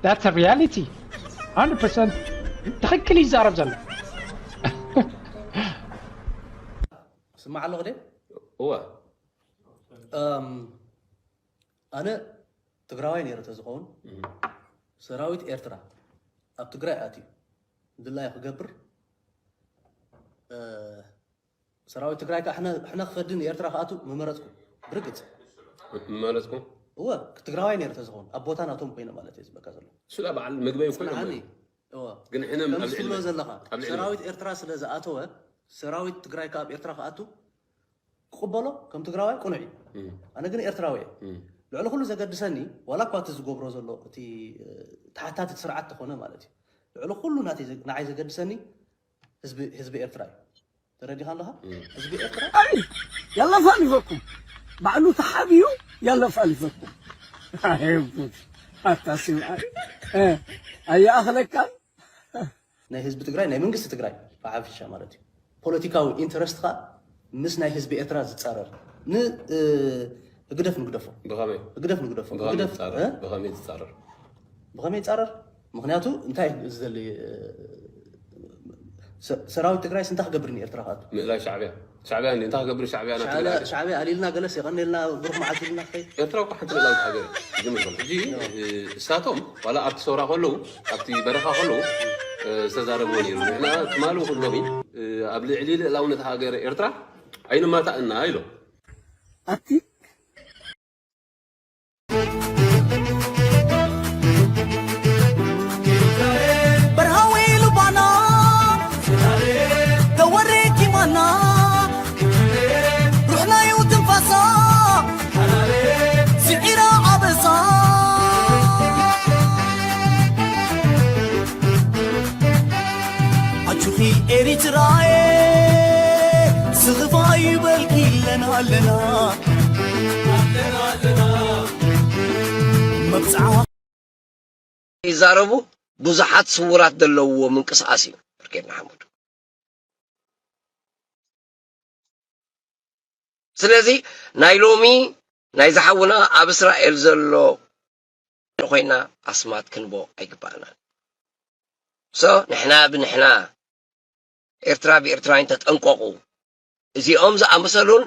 That's a reality. Hundred percent ትኽክል ይዛረብ ዘሎ። ስማዕ ኣለኹ ደ? እወ። እም፣ ኣነ ትግራዋይ ነይረ ተዝኸውን፣ እም። ሰራዊት ኤርትራ ኣብ ትግራይ ኣትዩ ድላዩ ክገብር፣ እ፣ ሰራዊት ትግራይ ከኣ ሕነ፣ ሕነ ክኸድን ኤርትራ ክኣቱ ምመረጽኩ። ብርግጽ። ምመረጽኩ? እወ፣ ትግራዋይ ነይረ ተዝኸውን፣ ኣብ ቦታ ናቶም ኮይነ ማለት እየ ዝብለካ ዘለኹ። እሱ ደኣ በዓል ምግበይ እኮ እዮም። ስምዓኒ። እወ። ግን ሕነ ኣብ ከምዚ ልዕሊ ትብሎ መን? ዘለኻ፣ ኣብ ልዕሊ መን? ሰራዊት ኤርትራ ስለ ዝኣተወ፣ ሰራዊት ትግራይ ካብ ኤርትራ ክኣቱ ክቕበሎ ከም ትግራዋይ ቅኑዕ እዩ። ኣነ ግን ኤርትራዊ እየ። ልዕሊ ኩሉ ዘገድሰኒ ዋላ እኳ እቲ ዝገብሮ ዘሎ እቲ ተሓታትት ስርዓት ተኾነ ማለት እዩ፣ ልዕሊ ኩሉ ናተይ ዘ- ንዓይ ዘገድሰኒ ህዝቢ ህዝቢ ኤርትራ እዩ። ተረዲኻ ኣለኻ? ህዝቢ ኤርትራ የለፋልፈኩም ባዕሉ ተሓብዩ የለፋልፈኩም። ኣታ ስምዓይ ኣየኣኽለካን ናይ ህዝቢ ትግራይ ናይ መንግስቲ ትግራይ ብሓፈሻ ማለት እዩ። ፖለቲካዊ ኢንተረስትካ ምስ ናይ ህዝቢ ኤርትራ ዝፃረር ን ህግደፍ ንግደፎ ብኸመይ ህግደፍ ንግደፎ ብኸመይ ህግደፍ ዝፃረር እ? ብኸመይ ዝፃረር ብኸመይ ይፃረር? ምክንያቱ እንታይ እዩ ዝደሊ? ሰራዊት ትግራይ ስንታ ክገብር ንኤርትራ ክኣቱ ምእላይ ሻዕብያ ሻዕብያ እንታይ ክገብር ሻዕብያ ናትግራይ ሻዕብያ ኣሊልና ገለስ የቐኒልና ብሩክ መዓልቲ ኢልና ክኸይድ ኤርትራ እኮ ሓንቲ ልእላዊት ሃገር እዩ። ሕጂ እሳቶም ዋላ ኣብቲ ሰውራ ከለዉ ኣብቲ በረኻ ከለዉ ዝተዛረብዎ ነይሩ። ንሕና ትማሊ ክሎሚ ኣብ ልዕሊ ልእላውነት ሃገር ኤርትራ ኣይንማታእና ኢሎም። ኣቲ በርሃዊ ልባና ተወሬኪማና ሩሕናዩ ትንፋሳ ስዒራ ኣበሳ ኣቹኺ ኤሪትራየ ስኽፋ ይበልኪ ኣለና ኣለና መብፅዓ ይዛረቡ ብዙሓት ስውራት ዘለውዎ ምንቅስቃስ እዩ ብርጌድ ንሓመዱ። ስለዚ ናይ ሎሚ ናይ ዝሓውና ኣብ እስራኤል ዘሎ ኮይና ኣስማት ክንቦ ኣይግባእናን። ሶ ንሕና ብንሕና ኤርትራ ብኤርትራውያን ተጠንቀቑ። እዚኦም ዝኣመሰሉን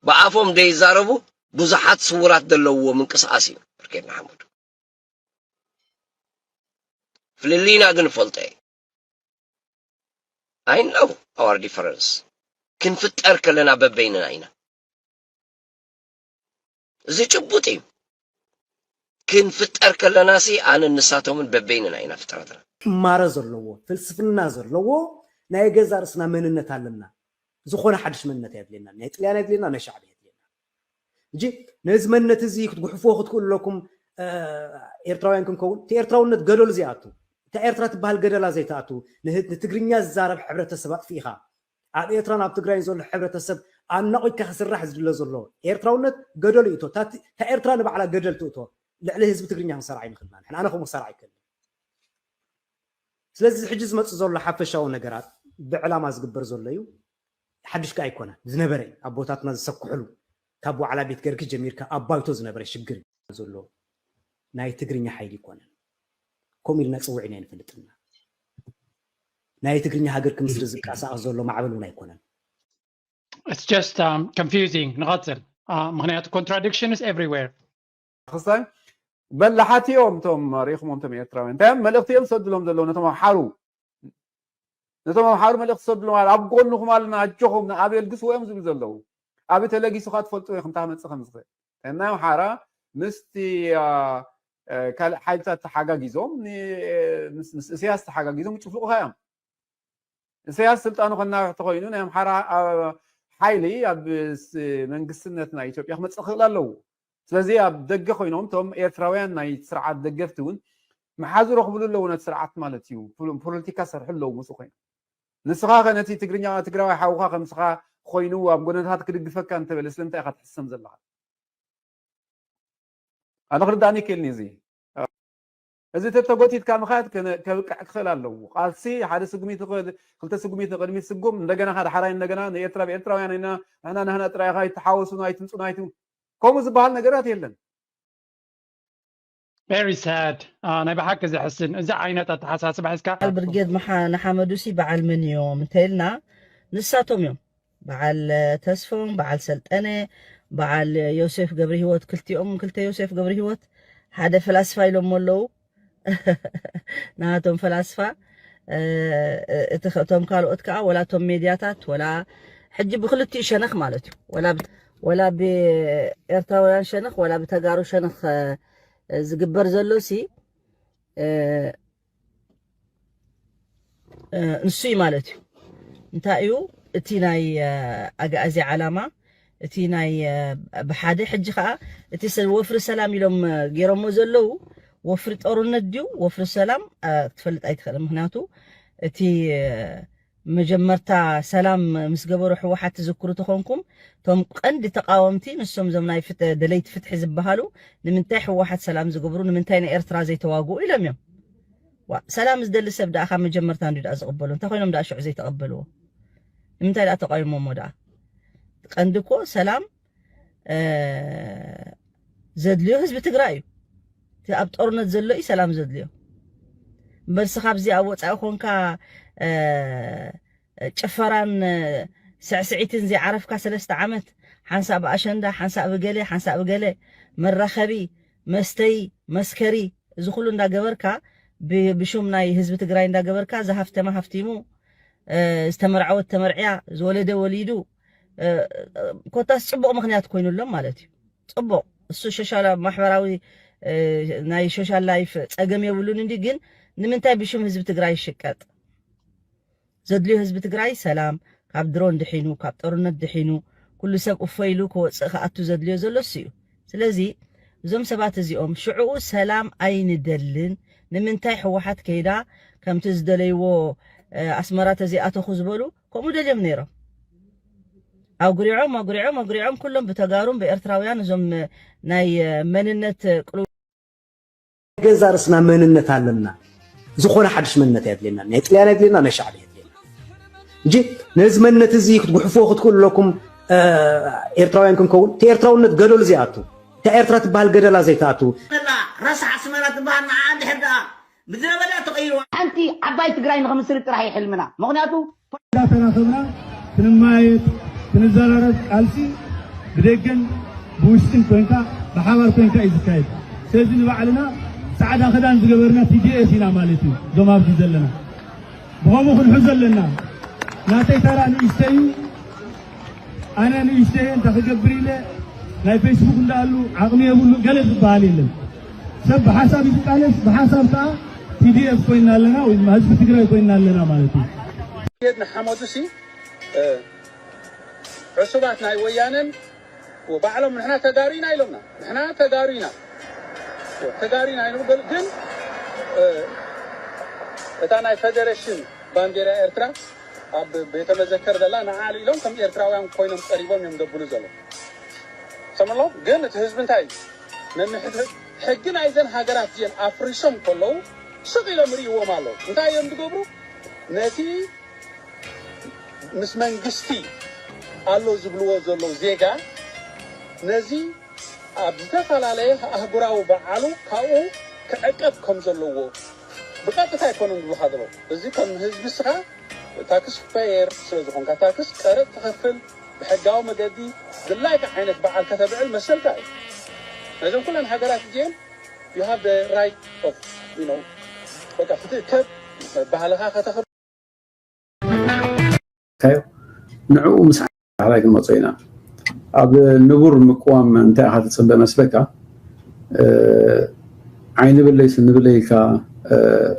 ብኣፎም ዘይዛረቡ ብዙሓት ስውራት ዘለውዎ ምንቅስቃስ እዩ ብርጌድ ንሓመዱ። ፍልልይና ግን ፈልጦ እየ። I know our difference። ክንፍጠር ከለና በበይንና ኢና። እዚ ጭቡጥ እዩ። ክንፍጠር ከለና ሲ ኣነ ንሳቶምን በበይንና ኢና ፍጥረትና። ማረ ዘለዎ ፍልስፍና ዘለዎ ናይ ገዛ ርእስና መንነት ኣለና። ዝኾነ ሓድሽ መንነት ኣየድልየና። ናይ ጥልያን ኣየድልየና፣ ናይ ሻዕብያ ኣየድልየና። እንጂ ነዚ መንነት እዚ ክትጉሕፍዎ ክትክእሉ ኣለኩም። ኤርትራውያን ክንከውን እቲ ኤርትራውነት ገደሉ ዘይኣቱ እታ ኤርትራ ትበሃል ገደላ ዘይትኣቱ ንትግርኛ ዝዛረብ ሕብረተሰብ ኣጥፊእኻ ኣብ ኤርትራን ኣብ ትግራይን ዘሎ ሕብረተሰብ ኣናቒካ ክስራሕ ዝድለ ዘሎ ኤርትራውነት ገደሉ ይእቶ። እታ ኤርትራ ንባዕላ ገደል ትእቶ። ልዕሊ ህዝቢ ትግርኛ ክንሰርዓ ኣይንኽእልና። ንሕና ኣነ ከምኡ ክሰርዓ ኣይክእልን። ስለዚ ሕጂ ዝመጽእ ዘሎ ሓፈሻዊ ነገራት ብዕላማ ዝግበር ዘሎ እዩ። ሓድሽ ከኣ ኣይኮነን። ዝነበረ ኣቦታትና ዝሰክሕሉ ካብ ዋዕላ ቤት ገርጊ ጀሚርካ ኣብ ባይቶ ዝነበረ ሽግር እዩ ዘሎ። ናይ ትግርኛ ሓይሊ ኣይኮነን። ከምኡ ኢልና ጽውዒና ኣይንፈልጥና። ናይ ትግርኛ ሃገር ክምስርት ዝንቀሳቐስ ዘሎ ማዕበል እውን ኣይኮነን። It's just um, confusing ንቐጽል። ምክንያቱ contradiction is everywhere። ክሳይ በላሓት እዮም እቶም ሪኢኹሞም እቶም ኤርትራውያን እንታይ እዮም መልእኽቲ እዮም ዝሰድሎም ዘለዉ ነቶም ኣምሓሩ ነቶም ኣምሓሩ መልእኽቲ ዝሰድሎም ኣለ ኣብ ጎንኹም ኣለና ኣጆኹም ንኣብ የልግስዎ እዮም ዝብሉ ዘለዉ ኣበይ ተለጊሱ ካ ትፈልጥዎ ኢኹም እንታይ መፅእ ከም ዝኽእል ናይ ኣምሓራ ምስቲ ካልእ ሓይልታት ተሓጋጊዞም ምስ እስያስ ተሓጋጊዞም ይጭፍልቑኻ እዮም ኢሳያስ ስልጣኑ ከናውሕ ተኾይኑ ናይ ኣምሓራ ሓይሊ ኣብ መንግስትነት ናይ ኢትዮጵያ ክመፅእ ክኽእል ኣለዎ። ስለዚ ኣብ ደገ ኮይኖም እቶም ኤርትራውያን ናይ ስርዓት ደገፍቲ እውን መሓዝ ረኽብሉ ኣለዉ ነቲ ስርዓት ማለት እዩ። ፖለቲካ ሰርሑ ኣለዉ ምስኡ ኮይኖም። ንስኻ ከ ነቲ ትግርኛ ትግራዋይ ሓውኻ ከምስኻ ኮይኑ ኣብ ጎነታት ክድግፈካ እንተበለ ስለምንታይ ኢኻ ትሕሰም ዘለኻ? ኣነ ክርዳእኒ ይክእልኒ እዚ እዚ ተተጎቲትካ ምኻድ ከብቅዕ ክኽእል ኣለዎ። ቃልሲ ሓደ ስጉሚት ይኽእል ክልተ ስጉሚት ንቅድሚት ስጉም እንደገና ሓደ ሓራይ እንደገና ንኤርትራ ብኤርትራውያን ኢና ንሕና ናህና ጥራይ ኢኻ ኣይተሓወሱን ኣይትምፁን ኣይት ከምኡ ዝበሃል ነገራት የለን። Very sad። ናይ ብሓቂ ዘሕስን እዚ ዓይነት ኣተሓሳስባ ሒዝካ በዓል ብርጌድ ንሓመዱሲ በዓል መን እዮም እንተኢልና ንሳቶም እዮም። በዓል ተስፎም በዓል ሰልጠነ በዓል ዮሴፍ ገብረ ህይወት ክልቲኦም ክልተ ዮሴፍ ገብረ ህይወት ሓደ ፈላስፋ ኢሎሞ ኣለዉ ናቶም ፈላስፋ እቶም ካልኦት ከዓ ወላ ቶም ሜድያታት ወላ ሕጂ ብክልቲኡ ሸነኽ ማለት እዩ ወላ ብኤርትራውያን ሸነኽ ወላ ብተጋሩ ሸነኽ ዝግበር ዘሎ ሲ ንሱ እዩ ማለት እዩ እንታይ እዩ እቲ ናይ ኣግኣዚ ዓላማ እቲ ናይ ብሓደ ሕጂ ከዓ እቲ ወፍሪ ሰላም ኢሎም ገይሮሞ ዘለዉ ወፍሪ ጦርነት ድዩ ወፍሪ ሰላም ክትፈልጥ ኣይትኽእል። ምክንያቱ እቲ መጀመርታ ሰላም ምስ ገበሩ ህወሓት ትዝክሩ ተኾንኩም እቶም ቀንዲ ተቃወምቲ ንሶም ዞም ናይ ደለይቲ ፍትሒ ዝበሃሉ ንምንታይ ህወሓት ሰላም ዝገብሩ ንምንታይ ንኤርትራ ዘይተዋግኡ ኢሎም እዮም። ሰላም ዝደሊ ሰብ ደኣ ካብ መጀመርታ እንዲ ደኣ ዝቕበሉ እንታይ ኮይኖም ደኣ ሽዑ ዘይተቐበልዎ? ንምንታይ ደኣ ተቃዊሞሞ ደኣ? ቀንዲ እኮ ሰላም ዘድልዮ ህዝቢ ትግራይ እዩ። እቲ ኣብ ጦርነት ዘሎ እዩ ሰላም ዘድልዮ። እምበርሲ ካብዚ ኣብ ወፃኢ ኮንካ ጭፈራን ስዕስዒትን ዘይዓረፍካ ሰለስተ ዓመት ሓንሳእ ብኣሸንዳ ሓንሳእ ብገለ ሓንሳእ ብገለ መራኸቢ መስተይ መስከሪ እዚ ኩሉ እንዳገበርካ ብሹም ናይ ህዝቢ ትግራይ እንዳገበርካ ዝሃፍተመ ሃፍቲሙ ዝተመርዓወት ተመርዕያ ዝወለደ ወሊዱ ኮታስ ፅቡቕ ምክንያት ኮይኑሎም ማለት እዩ። ፅቡቕ እሱ ሶሻል ማሕበራዊ ናይ ሶሻል ላይፍ ፀገም የብሉን እንዲ ግን ንምንታይ ብሽም ህዝቢ ትግራይ ይሽቀጥ? ዘድልዮ ህዝቢ ትግራይ ሰላም ካብ ድሮን ድሒኑ ካብ ጦርነት ድሒኑ ኩሉ ሰብ እፎ ኢሉ ክወፅእ ክኣቱ ዘድልዮ ዘሎ እሱ እዩ። ስለዚ እዞም ሰባት እዚኦም ሽዕኡ ሰላም ኣይንደልን ንምንታይ ህወሓት ከይዳ ከምቲ ዝደለይዎ ኣስመራ ተዘይኣተኹ ዝበሉ ከምኡ ደልዮም ነይሮም። ኣጉሪዖም ኣጉሪዖም ኣጉሪዖም ኩሎም ብተጋሩን ብኤርትራውያን እዞም ናይ መንነት ቅሉ ገዛ ርስና መንነት ኣለና። ዝኾነ ሓድሽ መንነት የድልየና። ናይ ጥልያን የድልየና፣ ናይ ሻዕብያ የድልየና እንጂ ነዚ መንነት እዚ ክትጉሕፍዎ ክትክእሉ ኣለኩም። ኤርትራውያን ክንከውን እቲ ኤርትራውነት ገደሉ ዘይኣቱ እታ ኤርትራ ትበሃል ገደላ ዘይትኣቱ ረሳሕ ኣስመራ ትበሃል ንዓ እንድሕር ደኣ ምድረ በዳ ተቐይርዋ። ሓንቲ ዓባይ ትግራይ ንኽምስርት ጥራሕ እዩ ሕልምና። ምኽንያቱ እንዳተራኸብና ክንማየጥ ክንዘራረብ ቃልሲ ብደገን ብውሽጥን ኮንካ ብሓባር ኮንካ እዩ ዝካየድ። ስለዚ ንባዕልና ፃዕዳ ክዳን ዝገበርና ቲዲኤፍ ኢና ማለት እዩ። እዞም ኣብዚ ዘለና ብኸምኡ ክንሕዞ ኣለና። ናተይ ተራ ንእሽተይ እዩ። ኣነ ንእሽተይ እንታይ ክገብር ኢለ ናይ ፌስቡክ እንዳኣሉ ዓቕሚ የብሉ ገለ ዝበሃል የለን። ሰብ ብሓሳብ እዩ ዝቃለስ፣ ብሓሳብ ከዓ ቲዲኤፍ ኮይና ኣለና ወይ ድማ ህዝቢ ትግራይ ኮይና ኣለና ማለት እዩ። ሄድ ንሓመዱ ሲ ዕሱባት ናይ ወያነን ባዕሎም ንሕና ተጋሩ ኢና ኢሎምና። ንሕና ተጋሩ ኢና ተጋሩ ኢና ኢሎም ግን እታ ናይ ፌደሬሽን ባንዴራ ኤርትራ ኣብ ቤተ መዘከር ዘላ ንዓሉ ኢሎም ከም ኤርትራውያን ኮይኖም ቀሪቦም እዮም ዘብሉ ዘሎ ሰምሎ ግን እቲ ህዝቢ እንታይ ነንሕድሕድ ሕጊ ናይዘን ሃገራት እዚአን ኣፍሪሶም ከለዉ ስቕ ኢሎም ርእይዎም ኣለዉ እንታይ እዮም ዝገብሩ ነቲ ምስ መንግስቲ ኣሎ ዝብልዎ ዘለዉ ዜጋ ነዚ ኣብ ዝተፈላለየ ኣህጉራዊ በዓሉ ካብኡ ክዕቀብ ከም ዘለዎ ብቀጥታ ኣይኮነን ዝብሉካ ዘለዉ እዚ ከም ህዝቢ ስኻ ታክስ ፔየር ስለ ዝኾንካ ታክስ ቀረጥ ትኸፍል ብሕጋዊ መገዲ ድላይካ ዓይነት በዓል ከተብዕል መሰልካ እዩ ነዞም ኩለን ሃገራት እዚአን you have the right of you know በቃ ክትእከብ ባህልኻ ከተኽብር ካዮ ንዕኡ ምስ ዓራይ ክንመጾ ኢና ኣብ ንቡር ምቅዋም እንታይ ኢኻ ትጽበ መስለካ ዓይኒ ብለይ ስኒ ብለይ ኢልካ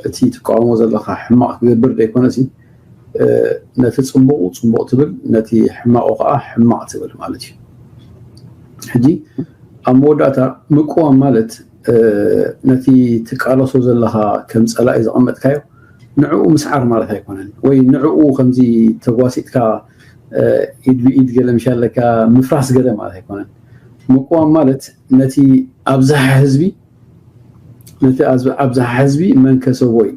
እቲ ትቃወሞ ዘለካ ሕማቕ ክገብር ዘይኮነሲ ነቲ ጽቡቑ ጽቡቕ ትብል ነቲ ሕማቑ ከዓ ሕማቕ ትብል ማለት እዩ ሕጂ ኣብ መወዳእታ ምቅዋም ማለት ነቲ ትቃለሶ ዘለኻ ከም ጸላኢ ዘቐመጥካዮ ንዕኡ ምስዓር ማለት ኣይኮነን ወይ ንዕኡ ከምዚ ተጓሲጥካ ኢድ ብኢድ ገለ ምሻለካ ምፍራስ ገለ ማለት ኣይኮነን ምቅዋም ማለት ነቲ ኣብዝሓ ህዝቢ ነቲ ኣብዝሓ ህዝቢ መንከሰቦ እዩ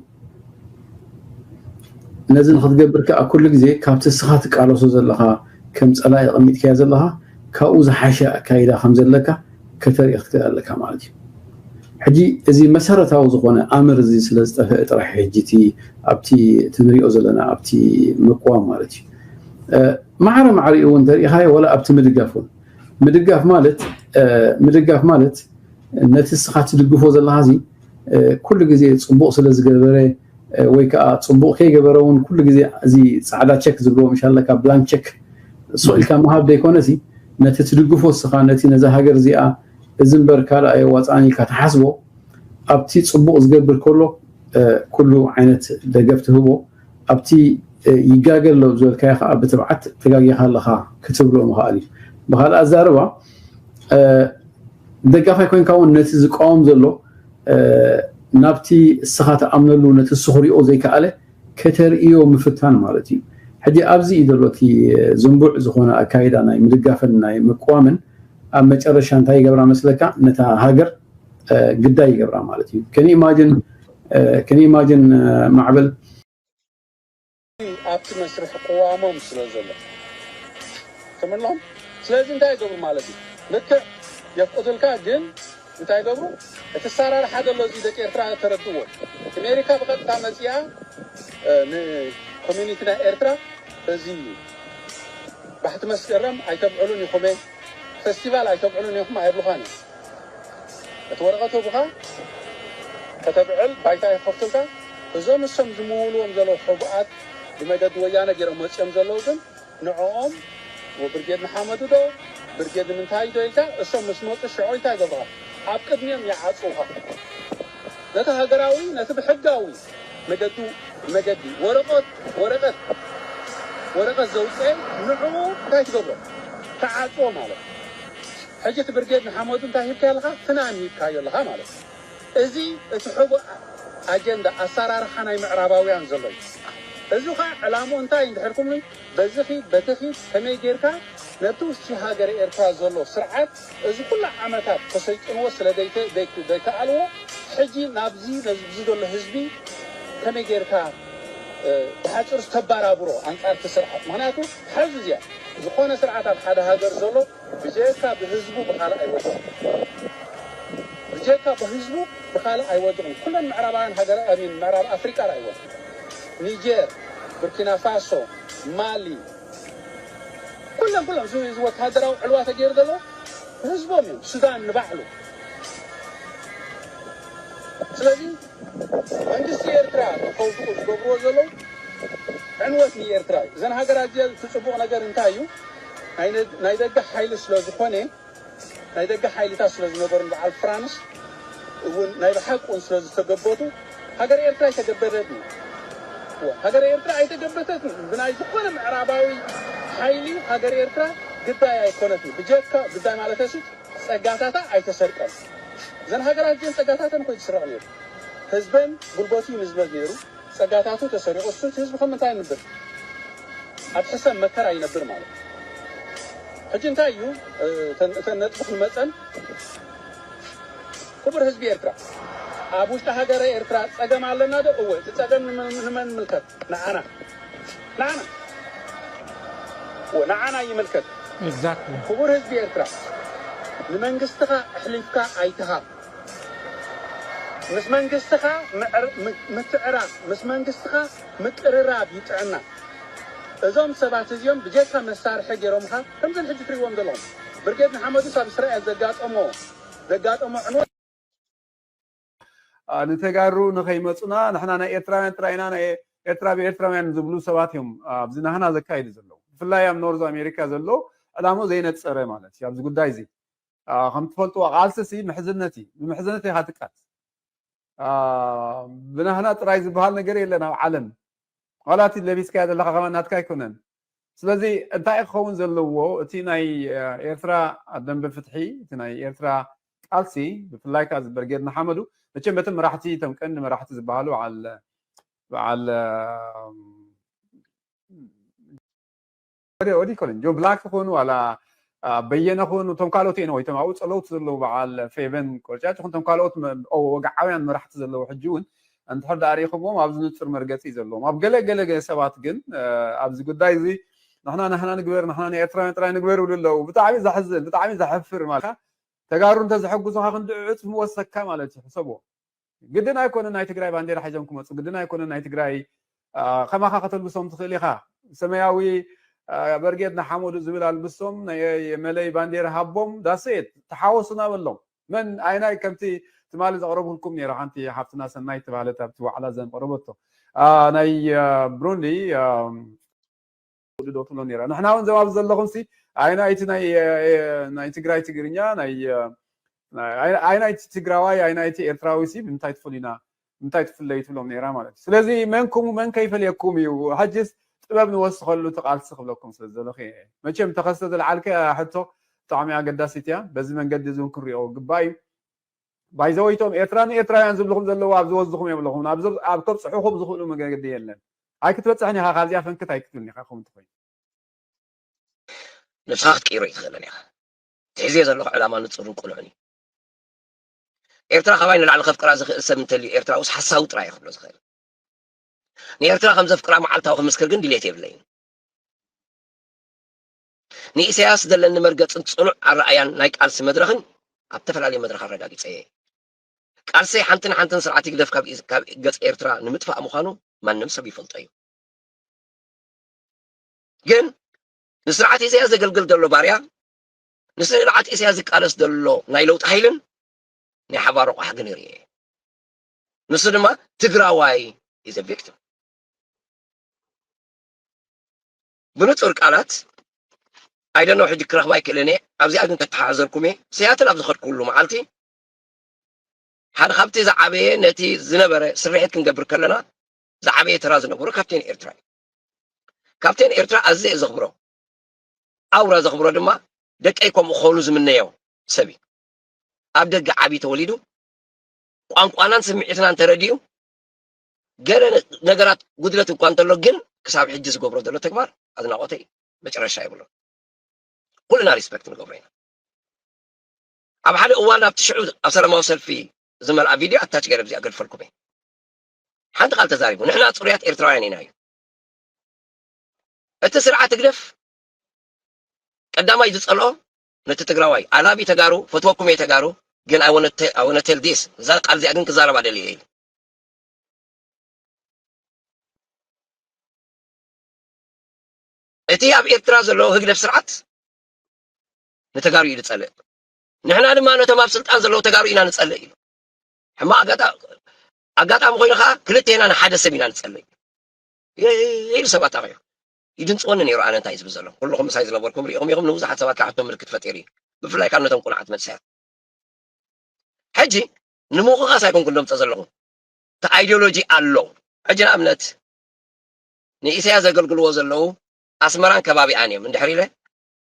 ነዚ ንክትገብር ከዓ ኩሉ ግዜ ካብቲ እስኻ ትቃለሶ ዘለኻ ከም ፀላኢ ኣቐሚጥካዮ ዘለኻ ካብኡ ዝሓሸ ኣካይዳ ከም ዘለካ ከተርኢ ክትክእል ኣለካ ማለት እዩ። ሕጂ እዚ መሰረታዊ ዝኾነ ኣምር እዚ ስለ ዝጠፍአ ጥራሕ ሕጂ እቲ ኣብቲ እቲ ንሪኦ ዘለና ኣብቲ ምቅዋም ማለት እዩ ማዕረ ማዕሪኡ እውን እንተሪኢኻዮ ወላ ኣብቲ ምድጋፍ እውን ምድጋፍ ማለት ምድጋፍ ማለት ነቲ እስኻ ትድግፎ ዘለኻ እዚ ኩሉ ግዜ ፅቡቕ ስለ ዝገበረ ወይ ከዓ ፅቡቕ ከይገበረ እውን ኩሉ ግዜ እዚ ፃዕዳ ቸክ ዝብልዎ ምሽ ኣለካ ብላንክ ቸክ ስቕ ኢልካ ምሃብ ዘይኮነሲ ነቲ ትድግፎ እስኻ ነቲ ነዛ ሃገር እዚኣ እዚ እምበር ካልእ ኣየዋፅኣን ኢልካ ትሓስቦ ኣብቲ ፅቡቕ ዝገብር ከሎ ኩሉ ዓይነት ደገፍ ትህቦ ኣብቲ ይጋገ ኣሎ ዝበልካዮ ከዓ ብትብዓት ተጋጊኻ ኣለኻ ክትብሎ ምኽኣል እዩ። ብካልእ ኣዛርባ ደጋፋይ ኮይንካ እውን ነቲ ዝቃወም ዘሎ ናብቲ እስኻ ትኣምነሉ ነቲ እሱ ክሪኦ ዘይከኣለ ከተርእዮ ምፍታን ማለት እዩ። ሕጂ ኣብዚ እዩ ዘሎ እቲ ዝንቡዕ ዝኾነ ኣካይዳ ናይ ምድጋፍን ናይ ምቅዋምን ኣብ መጨረሻ እንታይ ይገብራ መስለካ? ነታ ሃገር ግዳይ ይገብራ ማለት እዩ። ከን ኢማጅን ከን ኢማጅን ማዕበል ኣብቲ መስርሕ ቅዋሞም ስለ ዘሎ ክምሎም። ስለዚ እንታይ ይገብሩ ማለት እዩ? ልክዕ የፍቅዱልካ፣ ግን እንታይ ይገብሩ? እቲ ኣሰራርሓ ዘሎ እዚ ደቂ ኤርትራ ተረድእዎ። ኣሜሪካ ብቐጥታ መፂኣ ንኮሚኒቲ ናይ ኤርትራ እዚ ባሕቲ መስከረም ኣይተብዕሉን ኢኹም፣ ፌስቲቫል ኣይተብዕሉን ኢኹም ኣይብሉኻን እዮም። እቲ ወረቐት ህቡኻ ከተብዕል ባይታ ይኸፍቱልካ። እዞም እሶም ዝምውልዎም ዘለዉ ሕቡኣት ብመገዲ ወያነ ገይሮም መፅኦም ዘለዉ ግን ንዕኦም ብርጌድ ንሓመዱ ዶ ብርጌድ ንምንታይ ዶ ኢልካ እሶም ምስ መፁ ሽዑ እንታይ ገብርኻ ኣብ ቅድሚኦም ይዓፅውኻ። ነቲ ሃገራዊ ነቲ ብሕጋዊ መገዱ መገዲ ወረቐት ወረቐት ወረቐት ዘውፅአ ንዕኡ እንታይ ትገብሮ? ትዓፅዎ ማለት እዩ። ሕጂ እቲ ብርጌድ ንሓመዱ እንታይ ሂብካዮ ኣለኻ? ፍናን ሂብካዮ ኣለኻ ማለት እዩ። እዚ እቲ ሕቡእ ኣጀንዳ ኣሰራርሓ ናይ ምዕራባውያን ዘሎ እዩ። እዚ ኸዓ ዕላምኡ እንታይ እንድሕር ክብሉ በዚ ኺድ በቲ ኺድ ከመይ ጌርካ ነቲ ውሽጢ ሃገረ ኤርትራ ዘሎ ስርዓት እዚ ኩሉ ዓመታት ተሰይጥንዎ ስለ ዘይከኣልዎ ሕጂ ናብዚ ነዚ ዘሎ ህዝቢ ከመይ ጌርካ ብሓፂሩ ዝተባራብሮ ኣንፃር እቲ ስርዓት። ምክንያቱ ሓዚ እዚኣ ዝኾነ ስርዓት ኣብ ሓደ ሃገር ዘሎ ብጀካ ብህዝቡ ብካልእ ኣይወድቕን። ብጀካ ብህዝቡ ብካልእ ኣይወድቕን። ኩለን ምዕራባውያን ሃገራት ኣሚን ምዕራብ ኣፍሪቃ ርኣይወን። ኒጀር፣ ቡርኪና ፋሶ፣ ማሊ ኩለን ኩለን እዚ እዚ ወታደራዊ ዕልዋ ተገይሩ ዘሎ ህዝቦም እዮም። ሱዳን ንባዕሉ። ስለዚ መንግስቲ ኤርትራ ንከውድቁ ዝገብርዎ ዘለዉ ዕንወት ንኤርትራ እዩ። እዘን ሃገራት እዚኣ እቲ ፅቡቕ ነገር እንታይ እዩ? ናይ ነ- ናይ ደገ ሓይሊ ስለ ዝኾነ ናይ ደገ ሓይልታት ስለ ዝነበሩ በዓል ፍራንስ እውን ናይ ብሓቂ እውን ስለ ዝተገበቱ ሃገር ኤርትራ ኣይተገበተትን። እወ፣ ሃገር ኤርትራ ኣይተገበተትን። ብናይ ዝኾነ ምዕራባዊ ሓይሊ ሃገር ኤርትራ ግዳይ ኣይኮነትን። ብጀካ ግዳይ ማለት ሲ ጸጋታታ ኣይተሰርቀን። እዘን ሃገራት እዚን ጸጋታተን እኮ ዝስረቕ ነይሩ። ህዝበን ጉልበቱ እዩ ንዝበል ነይሩ። ጸጋታቱ ተሰሪቑ እሱ ህዝቢ ከም እንታይ ይንብር? ኣብ ሕሰም መከራ ይነብር ማለት እዩ። ሕጂ እንታይ እዩ እተን እተን ነጥቢ ክንመጸን ክቡር ህዝቢ ኤርትራ ኣብ ውሽጢ ሃገረ ኤርትራ ጸገም ኣለና ዶ? እወ። እቲ ጸገም ንመን ንምልከት? ንዓና። ንዓና። እወ፣ ንዓና ይምልከት። Exactly. ክቡር ህዝቢ ኤርትራ ንመንግስትኻ ኣሕሊፍካ ኣይትሃብ። ምስ መንግስትኻ ምዕር- ም- ምትዕራቕ፣ ምስ መንግስትኻ ምቅርራብ ይጥዕና። እዞም ሰባት እዚኦም ብጀካ መሳርሒ ገይሮምኻ ከምዘን ሕጂ ትሪእዎም ዘለኹም ብርጌድ ንሓመዱስ ኣብ እስራኤል ዘጋጠሞ ዘጋጠሞ ዕንወት ንተጋሩ ንኸይመፁና ንሕና ናይ ኤርትራውያን ጥራይ ኢና፣ ናይ ኤርትራ ብኤርትራውያን ዝብሉ ሰባት እዮም ኣብዚ ናህና ዘካይዱ ዘለዉ። ብፍላይ ኣብ ኖርዝ ኣሜሪካ ዘሎ ዕላሞ ዘይነፀረ ማለት እዩ ኣብዚ ጉዳይ እዚ። ከም ትፈልጥዎ ቃልሲ ሲ ምሕዝነት እዩ። ብምሕዝነት ኢኻ ትቃት። ብናህና ጥራይ ዝበሃል ነገር የለን ኣብ ዓለም። ዋላ እቲ ለቢስካዮ ዘለኻ ከማን ናትካ ኣይኮነን። ስለዚ እንታይ ክኸውን ዘለዎ እቲ ናይ ኤርትራ ደንበ ፍትሒ እቲ ናይ ኤርትራ ቃልሲ ብፍላይ ከዓ ብርጌድ ንሓመዱ መቸም በቲ መራሕቲ እቶም ቀንዲ መራሕቲ ዝበሃሉ በዓል በዓል ወዲ ኮለን ጆን ብላክ ክኾኑ ዋላ በየነ ክኾኑ እቶም ካልኦት እዮም ወይ እቶም ኣብኡ ፀለውቲ ዘለዉ በዓል ፌቨን ቆርጫጭ ኹን እቶም ካልኦት ወግዓውያን መራሕቲ ዘለዉ ሕጂ እውን እንድሕር ዳኣ ርኢኹምዎም ኣብዚ ንፁር መርገፂ እዩ ዘለዎም። ኣብ ገለ ገለ ሰባት ግን ኣብዚ ጉዳይ እዚ ንሕና ንሕና ንግበር ንሕና ንኤርትራውያን ጥራይ ንግበር ይብሉ ኣለዉ። ብጣዕሚ ዘሕዝን ብጣዕሚ ዘሕፍር ማለት ተጋሩ እንተዘሐጉሱኻ ክንዲ ዕፅፊ ምወሰካ ማለት እዩ። ሕሰብዎ። ግድን ኣይኮነን ናይ ትግራይ ባንዴራ ሒዞም ክመፁ ግድን ኣይኮነን ናይ ትግራይ ከማኻ ከተልብሶም ትኽእል ኢኻ። ሰማያዊ በርጌድ ንሓመዱ ዝብል ኣልብሶም ናይ መለይ ባንዴራ ሃቦም ዳሴት ተሓወሱና በሎም። መን ኣይናይ ከምቲ ትማሊ ዘቕረብኩልኩም ነይረ ሓንቲ ሓፍትና ሰናይ ተባህለት ኣብቲ ዋዕላ ዘን ቀረበቶ ናይ ብሩንዲ ዶ ትብሎ ነይራ ንሕና እውን ዘባብ ዘለኹም ሲ ኣይናይቲ ናይ ትግራይ ትግርኛ ኣይናይቲ ትግራዋይ ኣይናይቲ ኤርትራዊ ሲ ብምንታይ ትፈልዩና ምንታይ ትፍለዩ ትብሎም ነይራ ማለት እዩ። ስለዚ መን ኩሙ መን ከይፈልየኩም እዩ። ሕጅስ ጥበብ ንወስኸሉ እቲ ቃልሲ ክብለኩም ስለ ዘለኹ እየ። መቸም ተኸስተ ዝለዓልከ ሕቶ ብጣዕሚ ኣገዳሲት እያ። በዚ መንገዲ እዚ እውን ክንሪኦ ግባእ እዩ። ባይዘወይቶም ኤርትራ ንኤርትራውያን ዝብልኹም ዘለዉ ኣብ ዝወስድኹም የብልኹም፣ ኣብ ዘብ- ኣብ ከብፅሑኹም ዝኽእሉ መገዲ የለን። ኣይክትበፅሕን ኢኻ፣ ካብዚኣ ፈንክት ኣይክትብልን ኢኻ። ከምኡ እንተኾይኑ ንስኻ ክትቅይሮ ኣይትኽእልን ኢኻ። ትሕዝዮ ዘለኹ ዕላማ ንፁርን ቅኑዕን እዩ። ኤርትራ ካባይ ንላዕሊ ከፍቅራ ዝኽእል ሰብ እንተልዩ ኤርትራውስ ሓሳዊ ጥራይ እዩ ክብሎ ዝኽእል። ንኤርትራ ከም ዘፍቅራ መዓልታዊ ክምስክር ግን ድሌት የብለይን። ንኢሳያስ ዘለኒ መርገጽን ጽኑዕ ኣረኣያን ናይ ቃልሲ መድረኽን ኣብ ተፈላለየ መድረኽ ኣረጋጊጸ እየ። ቃልሰይ ሓንትን ሓንትን ስርዓት ህግደፍ ካብ ኢዝ- ካብ ገጽ ኤርትራ ንምጥፋእ ምዃኑ ማንም ሰብ ይፈልጦ እዩ። ግን ንስርዓት ኢሳያስ ዘገልግል ዘሎ ባርያ፣ ንስርዓት ኢሳያስ ዝቃለስ ዘሎ ናይ ለውጢ ሓይልን ናይ ሓባር ረቋሕ ግን ይርኤ። ንሱ ድማ ትግራዋይ is a victim። ብንጹር ቃላት ኣይደነው ሕጂ ክረኽባ ኣይክእልን እየ። ኣብዚኣ ግን ከተሓዘርኩም እየ። ሰያትል ኣብ ዝኸድኩሉ መዓልቲ ሓደ ካብቲ ዝዓበየ ነቲ ዝነበረ ስርሒት ክንገብር ከለና ዝዓበየ ተራ ዝነበሮ ካፕቴን ኤርትራ እዩ። ካፕቴን ኤርትራ ኣዝየ ዘኽብሮ ኣውራ ዘኽብሮ ድማ ደቀይ ከምኡ ክኾኑ ዝምነዮ ሰብ እዩ። ኣብ ደገ ዓብዩ ተወሊዱ ቋንቋናን ስምዒትናን ተረዲኡ ገለ ነገራት ጉድለት እኳ እንተሎ ግን ክሳብ ሕጂ ዝገብሮ ዘሎ ተግባር ኣድናቆተይ መጨረሻ የብሉን። ኩልና ሪስፐክት ንገብሮ ኢና። ኣብ ሓደ እዋን ኣብቲ ሽዑ ኣብ ሰላማዊ ሰልፊ ዝመልኣ ቪድዮ ኣታች ገይረ ብዚኣ ገድፈልኩም እየ። ሓንቲ ቃል ተዛሪቡ ንሕና ፅሩያት ኤርትራውያን ኢና እዩ። እቲ ስርዓት ህግደፍ ቀዳማይ ዝፀልኦ ነቲ ትግራዋይ ኣላቢ ተጋሩ ፈትወኩም እየ ተጋሩ ግን I wanna tell this እዛ ቃል እዚኣ ግን ክዛረባ ደልየ ኢሉ እቲ ኣብ ኤርትራ ዘሎ ህግደፍ ስርዓት ንተጋሩ እዩ ዝጸልእ። ንሕና ድማ ነቶም ኣብ ስልጣን ዘለዉ ተጋሩ ኢና ንጸልእ ኢሉ። ሕማቕ ኣጋጣ- ኣጋጣሚ ኮይኑ ከዓ ክልቴና ንሓደ ሰብ ኢና ንጸልእ ኢሉ። የ- ኢሉ ሰባት ኣኺሉ ይድንጽወኒ ነይሩ። ኣነ እንታይ ዝብል ዘሎ ኩልኹም ምሳይ ዝነበርኩም ሪኢኹም ኢኹም። ንብዙሓት ሰባት ከዓ ሕቶ ምልክት ፈጢሩ እዩ። ብፍላይ ካብ ነቶም ቁኑዓት መንእሰያት ሕጂ ንምውቕቓስ ኣይኮንኩን ደምፀ ዘለኹ እቲ ኣይዲዮሎጂ ኣሎ። ሕጂ ንኣብነት ንኢሳያስ ዘገልግልዎ ዘለዉ ኣስመራን ከባቢኣን እዮም እንድሕር ኢለ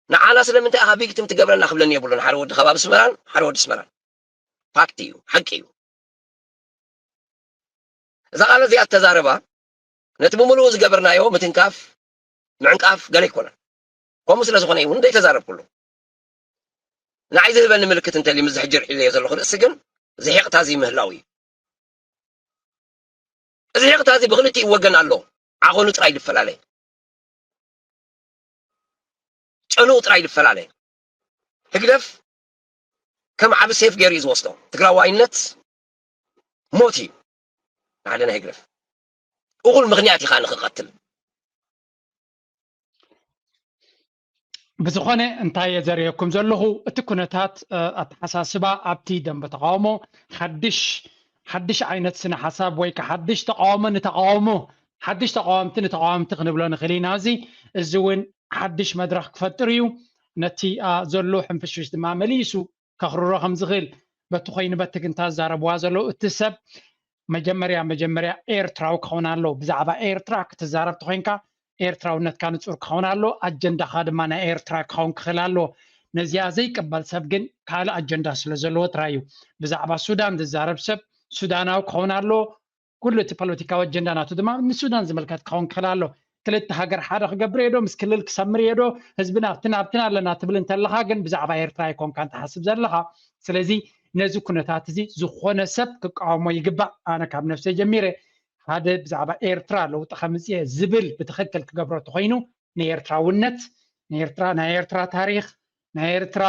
ንዓና ስለምንታይ ኢኻ ቪክቲም ትገብረና ክብለኒ የብሉን። ሓደ ወዲ ከባቢ ኣስመራን ሓደ ወዲ ኣስመራን ፋክት እዩ፣ ሓቂ እዩ። እዛ ቃል እዚኣ እተዛረባ ነቲ ብምሉኡ ዝገበርናዮ ምትንካፍ ምዕንቃፍ ገለ ኣይኮነን። ከምኡ ስለ ዝኾነ እውን ዘይተዛረብኩሉ ንዓይ ዝህበኒ ምልክት እንተልዩ ምዚ ሕጂ ርዒለዮ ዘለኹ ርእሲ ግን እዚ ሒቕታ እዚ ምህላው እዩ። እዚ ሒቕታ እዚ ብክልቲኡ ወገን ኣሎ። ዓቐኑ ጥራይ ዝፈላለ፣ ጨንኡ ጥራይ ዝፈላለ። ህግደፍ ከም ዓቢ ሴፍ ገይሩ እዩ ዝወስዶ። ትግራዋይነት ሞት እዩ ንሓደ ናይ ህግደፍ። እኹል ምኽንያት እዩ ከዓ ንኽቐትል። ብዝኾነ እንታይ እየ ዘርእየኩም ዘለኹ እቲ ኩነታት ኣተሓሳስባ ኣብቲ ደንበ ተቃውሞ ሓድሽ ሓድሽ ዓይነት ስነ ሓሳብ ወይ ከዓ ሓድሽ ተቃውሞ ንተቃውሞ ሓድሽ ተቃወምቲ ንተቃወምቲ ክንብሎ ንኽእል ኢና። እዚ እዚ እውን ሓድሽ መድረኽ ክፈጥር እዩ። ነቲ ዘሎ ሕንፍሽፍሽ ድማ መሊሱ ከኽርሮ ከም ዝኽእል በቲ ኮይኑ በቲ ግን እታ ዝዛረብዋ ዘለዉ እቲ ሰብ መጀመርያ መጀመርያ ኤርትራዊ ክኸውን ኣለዎ። ብዛዕባ ኤርትራ ክትዛረብ ተኮይንካ ኤርትራውነትካ ንጹር ክኸውን ኣለዎ። ኣጀንዳኻ ድማ ናይ ኤርትራ ክኸውን ክኽእል ኣለዎ። ነዚኣ ዘይቅበል ሰብ ግን ካልእ ኣጀንዳ ስለ ዘለዎ ጥራይ እዩ። ብዛዕባ ሱዳን ዝዛረብ ሰብ ሱዳናዊ ክኸውን ኣለዎ። ኩሉ እቲ ፖለቲካዊ ኣጀንዳ ናቱ ድማ ንሱዳን ዝምልከት ክኸውን ክኽእል ኣሎ። ክልተ ሃገር ሓደ ክገብር እየ ዶ ምስ ክልል ክሰምር እየ ዶ ህዝብና ኣብትን ኣብትን ኣለና ትብል እንተለኻ ግን ብዛዕባ ኤርትራ ኣይኮንካን ትሓስብ ዘለኻ። ስለዚ ነዚ ኩነታት እዚ ዝኾነ ሰብ ክቃወሞ ይግባእ። ኣነ ካብ ነፍሰይ ጀሚረ ሓደ ብዛዕባ ኤርትራ ለውጢ ከምፅእ እየ ዝብል ብትኽክል ክገብሮ ተኮይኑ ንኤርትራውነት ንኤርትራ ናይ ኤርትራ ታሪኽ ናይ ኤርትራ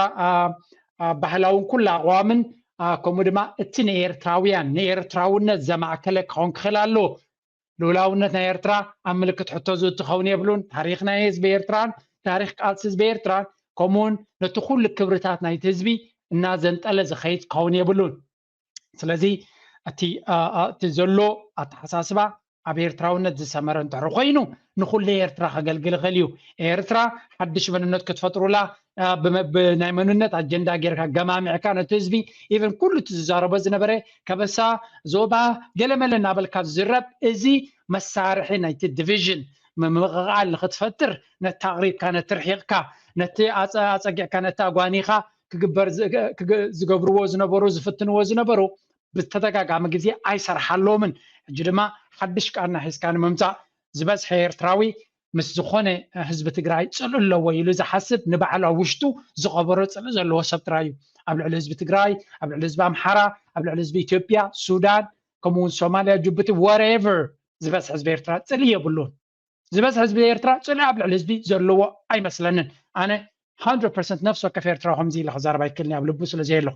ባህላውን ኩሉ ኣቕዋምን ከምኡ ድማ እቲ ንኤርትራውያን ንኤርትራውነት ዘማእከለ ክኸውን ክኽእል ኣለዎ። ልኡላውነት ናይ ኤርትራ ኣብ ምልክት ሕቶ ዝእቱ ክኸውን የብሉን። ታሪኽ ናይ ህዝቢ ኤርትራን ታሪኽ ቃልሲ ህዝቢ ኤርትራን ከምኡውን ነቲ ኩሉ ክብርታት ናይቲ ህዝቢ እናዘንጠለ ዝኸይድ ክኸውን የብሉን። ስለዚ እቲ እቲ ዘሎ ኣተሓሳስባ ኣብ ኤርትራውነት ዝሰመረ እንድሕር ኮይኑ ንኩሉ ኤርትራ ከገልግል ይኽእል እዩ። ኤርትራ ሓድሽ መንነት ክትፈጥሩላ ብናይ መንነት ኣጀንዳ ጌርካ ገማሚዕካ ነቲ ህዝቢ ኢቨን ኩሉ እቲ ዝዛረቦ ዝነበረ ከበሳ ዞባ ገለመለ እናበልካ ዝዝረብ እዚ መሳርሒ ናይቲ ዲቪዥን ምምቕቓል ንክትፈጥር፣ ነቲ ኣቕሪብካ፣ ነቲ ርሒቕካ፣ ነቲ ኣጸ- ኣጸጊዕካ፣ ነቲ ኣጓኒኻ ክግበር ዝ- ክግ- ዝገብርዎ ዝነበሩ፣ ዝፍትንዎ ዝነበሩ ብተደጋጋሚ ግዜ ኣይሰርሓሎምን። ሕጂ ድማ ሓድሽ ቃና ሒዝካ ንምምጻእ ዝበዝሐ ኤርትራዊ ምስ ዝኾነ ህዝቢ ትግራይ ጽልኢ ኣለዎ ኢሉ ዝሓስብ፣ ንባዕሉ ኣብ ውሽጡ ዝቐበሮ ጽልኢ ዘለዎ ሰብ ጥራይ እዩ። ኣብ ልዕሊ ህዝቢ ትግራይ፣ ኣብ ልዕሊ ህዝቢ ኣምሓራ፣ ኣብ ልዕሊ ህዝቢ ኢትዮጵያ፣ ሱዳን፣ ከምኡ እውን ሶማልያ፣ ጅቡቲ፣ whatever፣ ዝበዝሐ ህዝቢ ኤርትራ ጽልኢ የብሉን። ዝበዝሐ ህዝቢ ኤርትራ ጽልኢ ኣብ ልዕሊ ህዝቢ ዘለዎ ኣይመስለንን። ኣነ hundred percent ነፍሲ ወከፍ ኤርትራዊ ከምዚ ኢለ ክዛረብ ኣይክእልን እየ፣ ኣብ ልቡ ስለ ዘየለኹ።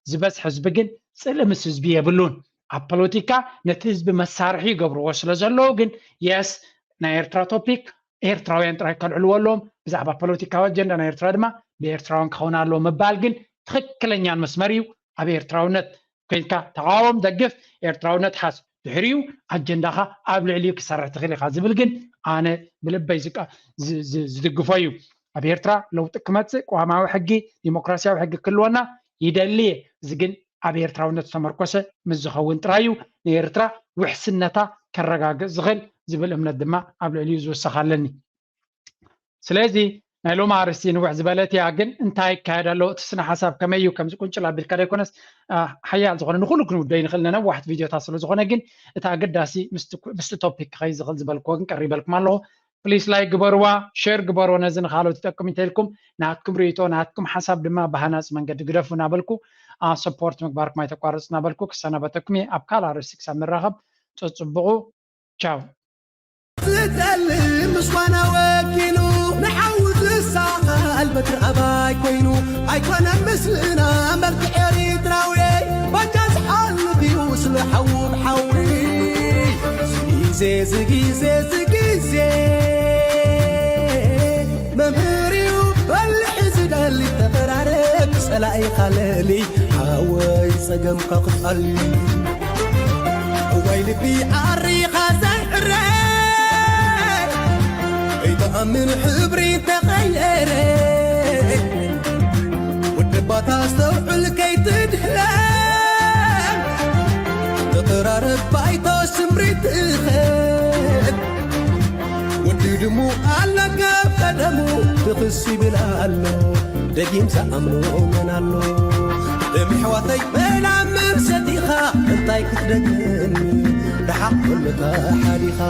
ዝበዝሐ ህዝቢ ግን ጽልኢ ምስ ህዝቢ የብሉን። ኣብ ፖለቲካ ነቲ ህዝቢ መሳርሒ ይገብርዎ ስለ ዘለዉ ግን፣ የስ፣ ናይ ኤርትራ ቶፒክ ኤርትራውያን ጥራይ ከልዕልዎ ኣለዎም። ብዛዕባ ፖለቲካዊ ኣጀንዳ ናይ ኤርትራ ድማ ብኤርትራውያን ክኸውን ኣለዎ ምባል ግን ትኽክለኛን መስመር እዩ። ኣብ ኤርትራውነት ኮይንካ ተቓወም፣ ደግፍ፣ ኤርትራውነት ሓዝ። ድሕሪኡ ኣጀንዳኻ ኣብ ልዕሊኡ ክሰርሕ ትኽእል ኢኻ ዝብል ግን ኣነ ብልበይ ዝቃ- ዝ- ዝ- ዝድግፎ እዩ። ኣብ ኤርትራ ለውጢ ክመጽእ ቅዋማዊ ሕጊ፣ ዲሞክራሲያዊ ሕጊ ክህልወና ይደሊ እየ። እዚ ግን ኣብ ኤርትራውነት ዝተመርኮሰ ምስ ዝኸውን ጥራይ እዩ ንኤርትራ ውሕስነታ ከረጋግጽ ዝኽእል ዝብል እምነት ድማ ኣብ ልዕሊኡ ዝውስኽ ኣለኒ። ስለዚ ናይ ሎሚ ኣርእስቲ ንውሕ ዝበለት እያ፣ ግን እንታይ ይካየድ ኣሎ፣ እቲ ስነ ሓሳብ ከመይ እዩ፣ ከምዚ ቁንጭል ኣቢልካ ዘይኮነስ፣ አ፣ ሓያል ዝኾነ ንኹሉ ክንውደይ ንኽእል ነነዋሕቲ ቪድዮታት ስለ ዝኾነ፣ ግን እቲ ኣገዳሲ ምስቲ ኩ- ምስቲ ቶፒክ ክኸይድ ዝኽእል ዝበልክዎ ግን ቀሪበልኩም ኣለኹ። ፕሊስ ላይክ ግበርዋ፣ ሼር ግበርዎ፣ ነዚ ንኻልኦት ይጠቅም እንተኢልኩም ናትኩም ርእይቶ ናትኩም ሓሳብ ድማ ብሃናጺ መንገዲ ግደፉ እናበልኩ፣ አ፣ ሰፖርት ምግባርኩም ኣይተቋርጽ እናበልኩ ክሰናበተኩም እየ። ኣብ ካልእ ኣርእስቲ ክሳብ ንራኸብ ጸጽብቑ። ቻው። ዝጠልም ምስኳና ወኪሉ ንሓዊ ዝሳል በትሪ ኣባይ ኮይኑ ኣይኮነን ምስልና መልክዕ ኤሪትራዊ ባጃ ዝሓልፍ እዩ ስለ ሓዊ ብሓዊ ዝጊዜ ዝጊዜ ዝጊዜ መምህር እዩ በልሒ ዝደሊ ተቐራረብ ጸላኢኻ ለሊ ሓወይ ጸገምካ ክቐል እዋይ ልቢ ኣሪኻ ዘሕረ ኣይተኣምን ሕብሪ ተቐየረ ውድባታ ኣስተውዕል ከይትድህለ ተቐራረብ ባይቶ ስምሪት እኸል ወዲ ድሙ ኣለካ ቀደሙ ትኽስ ይብል ኣሎ ደጊም ዝኣምኖ መን ኣሎ ደም ኣሕዋተይ መን ኣብ መርሰት ኢኻ እንታይ ክትደግም ርሓቕ ኩልካ ሓዲኻ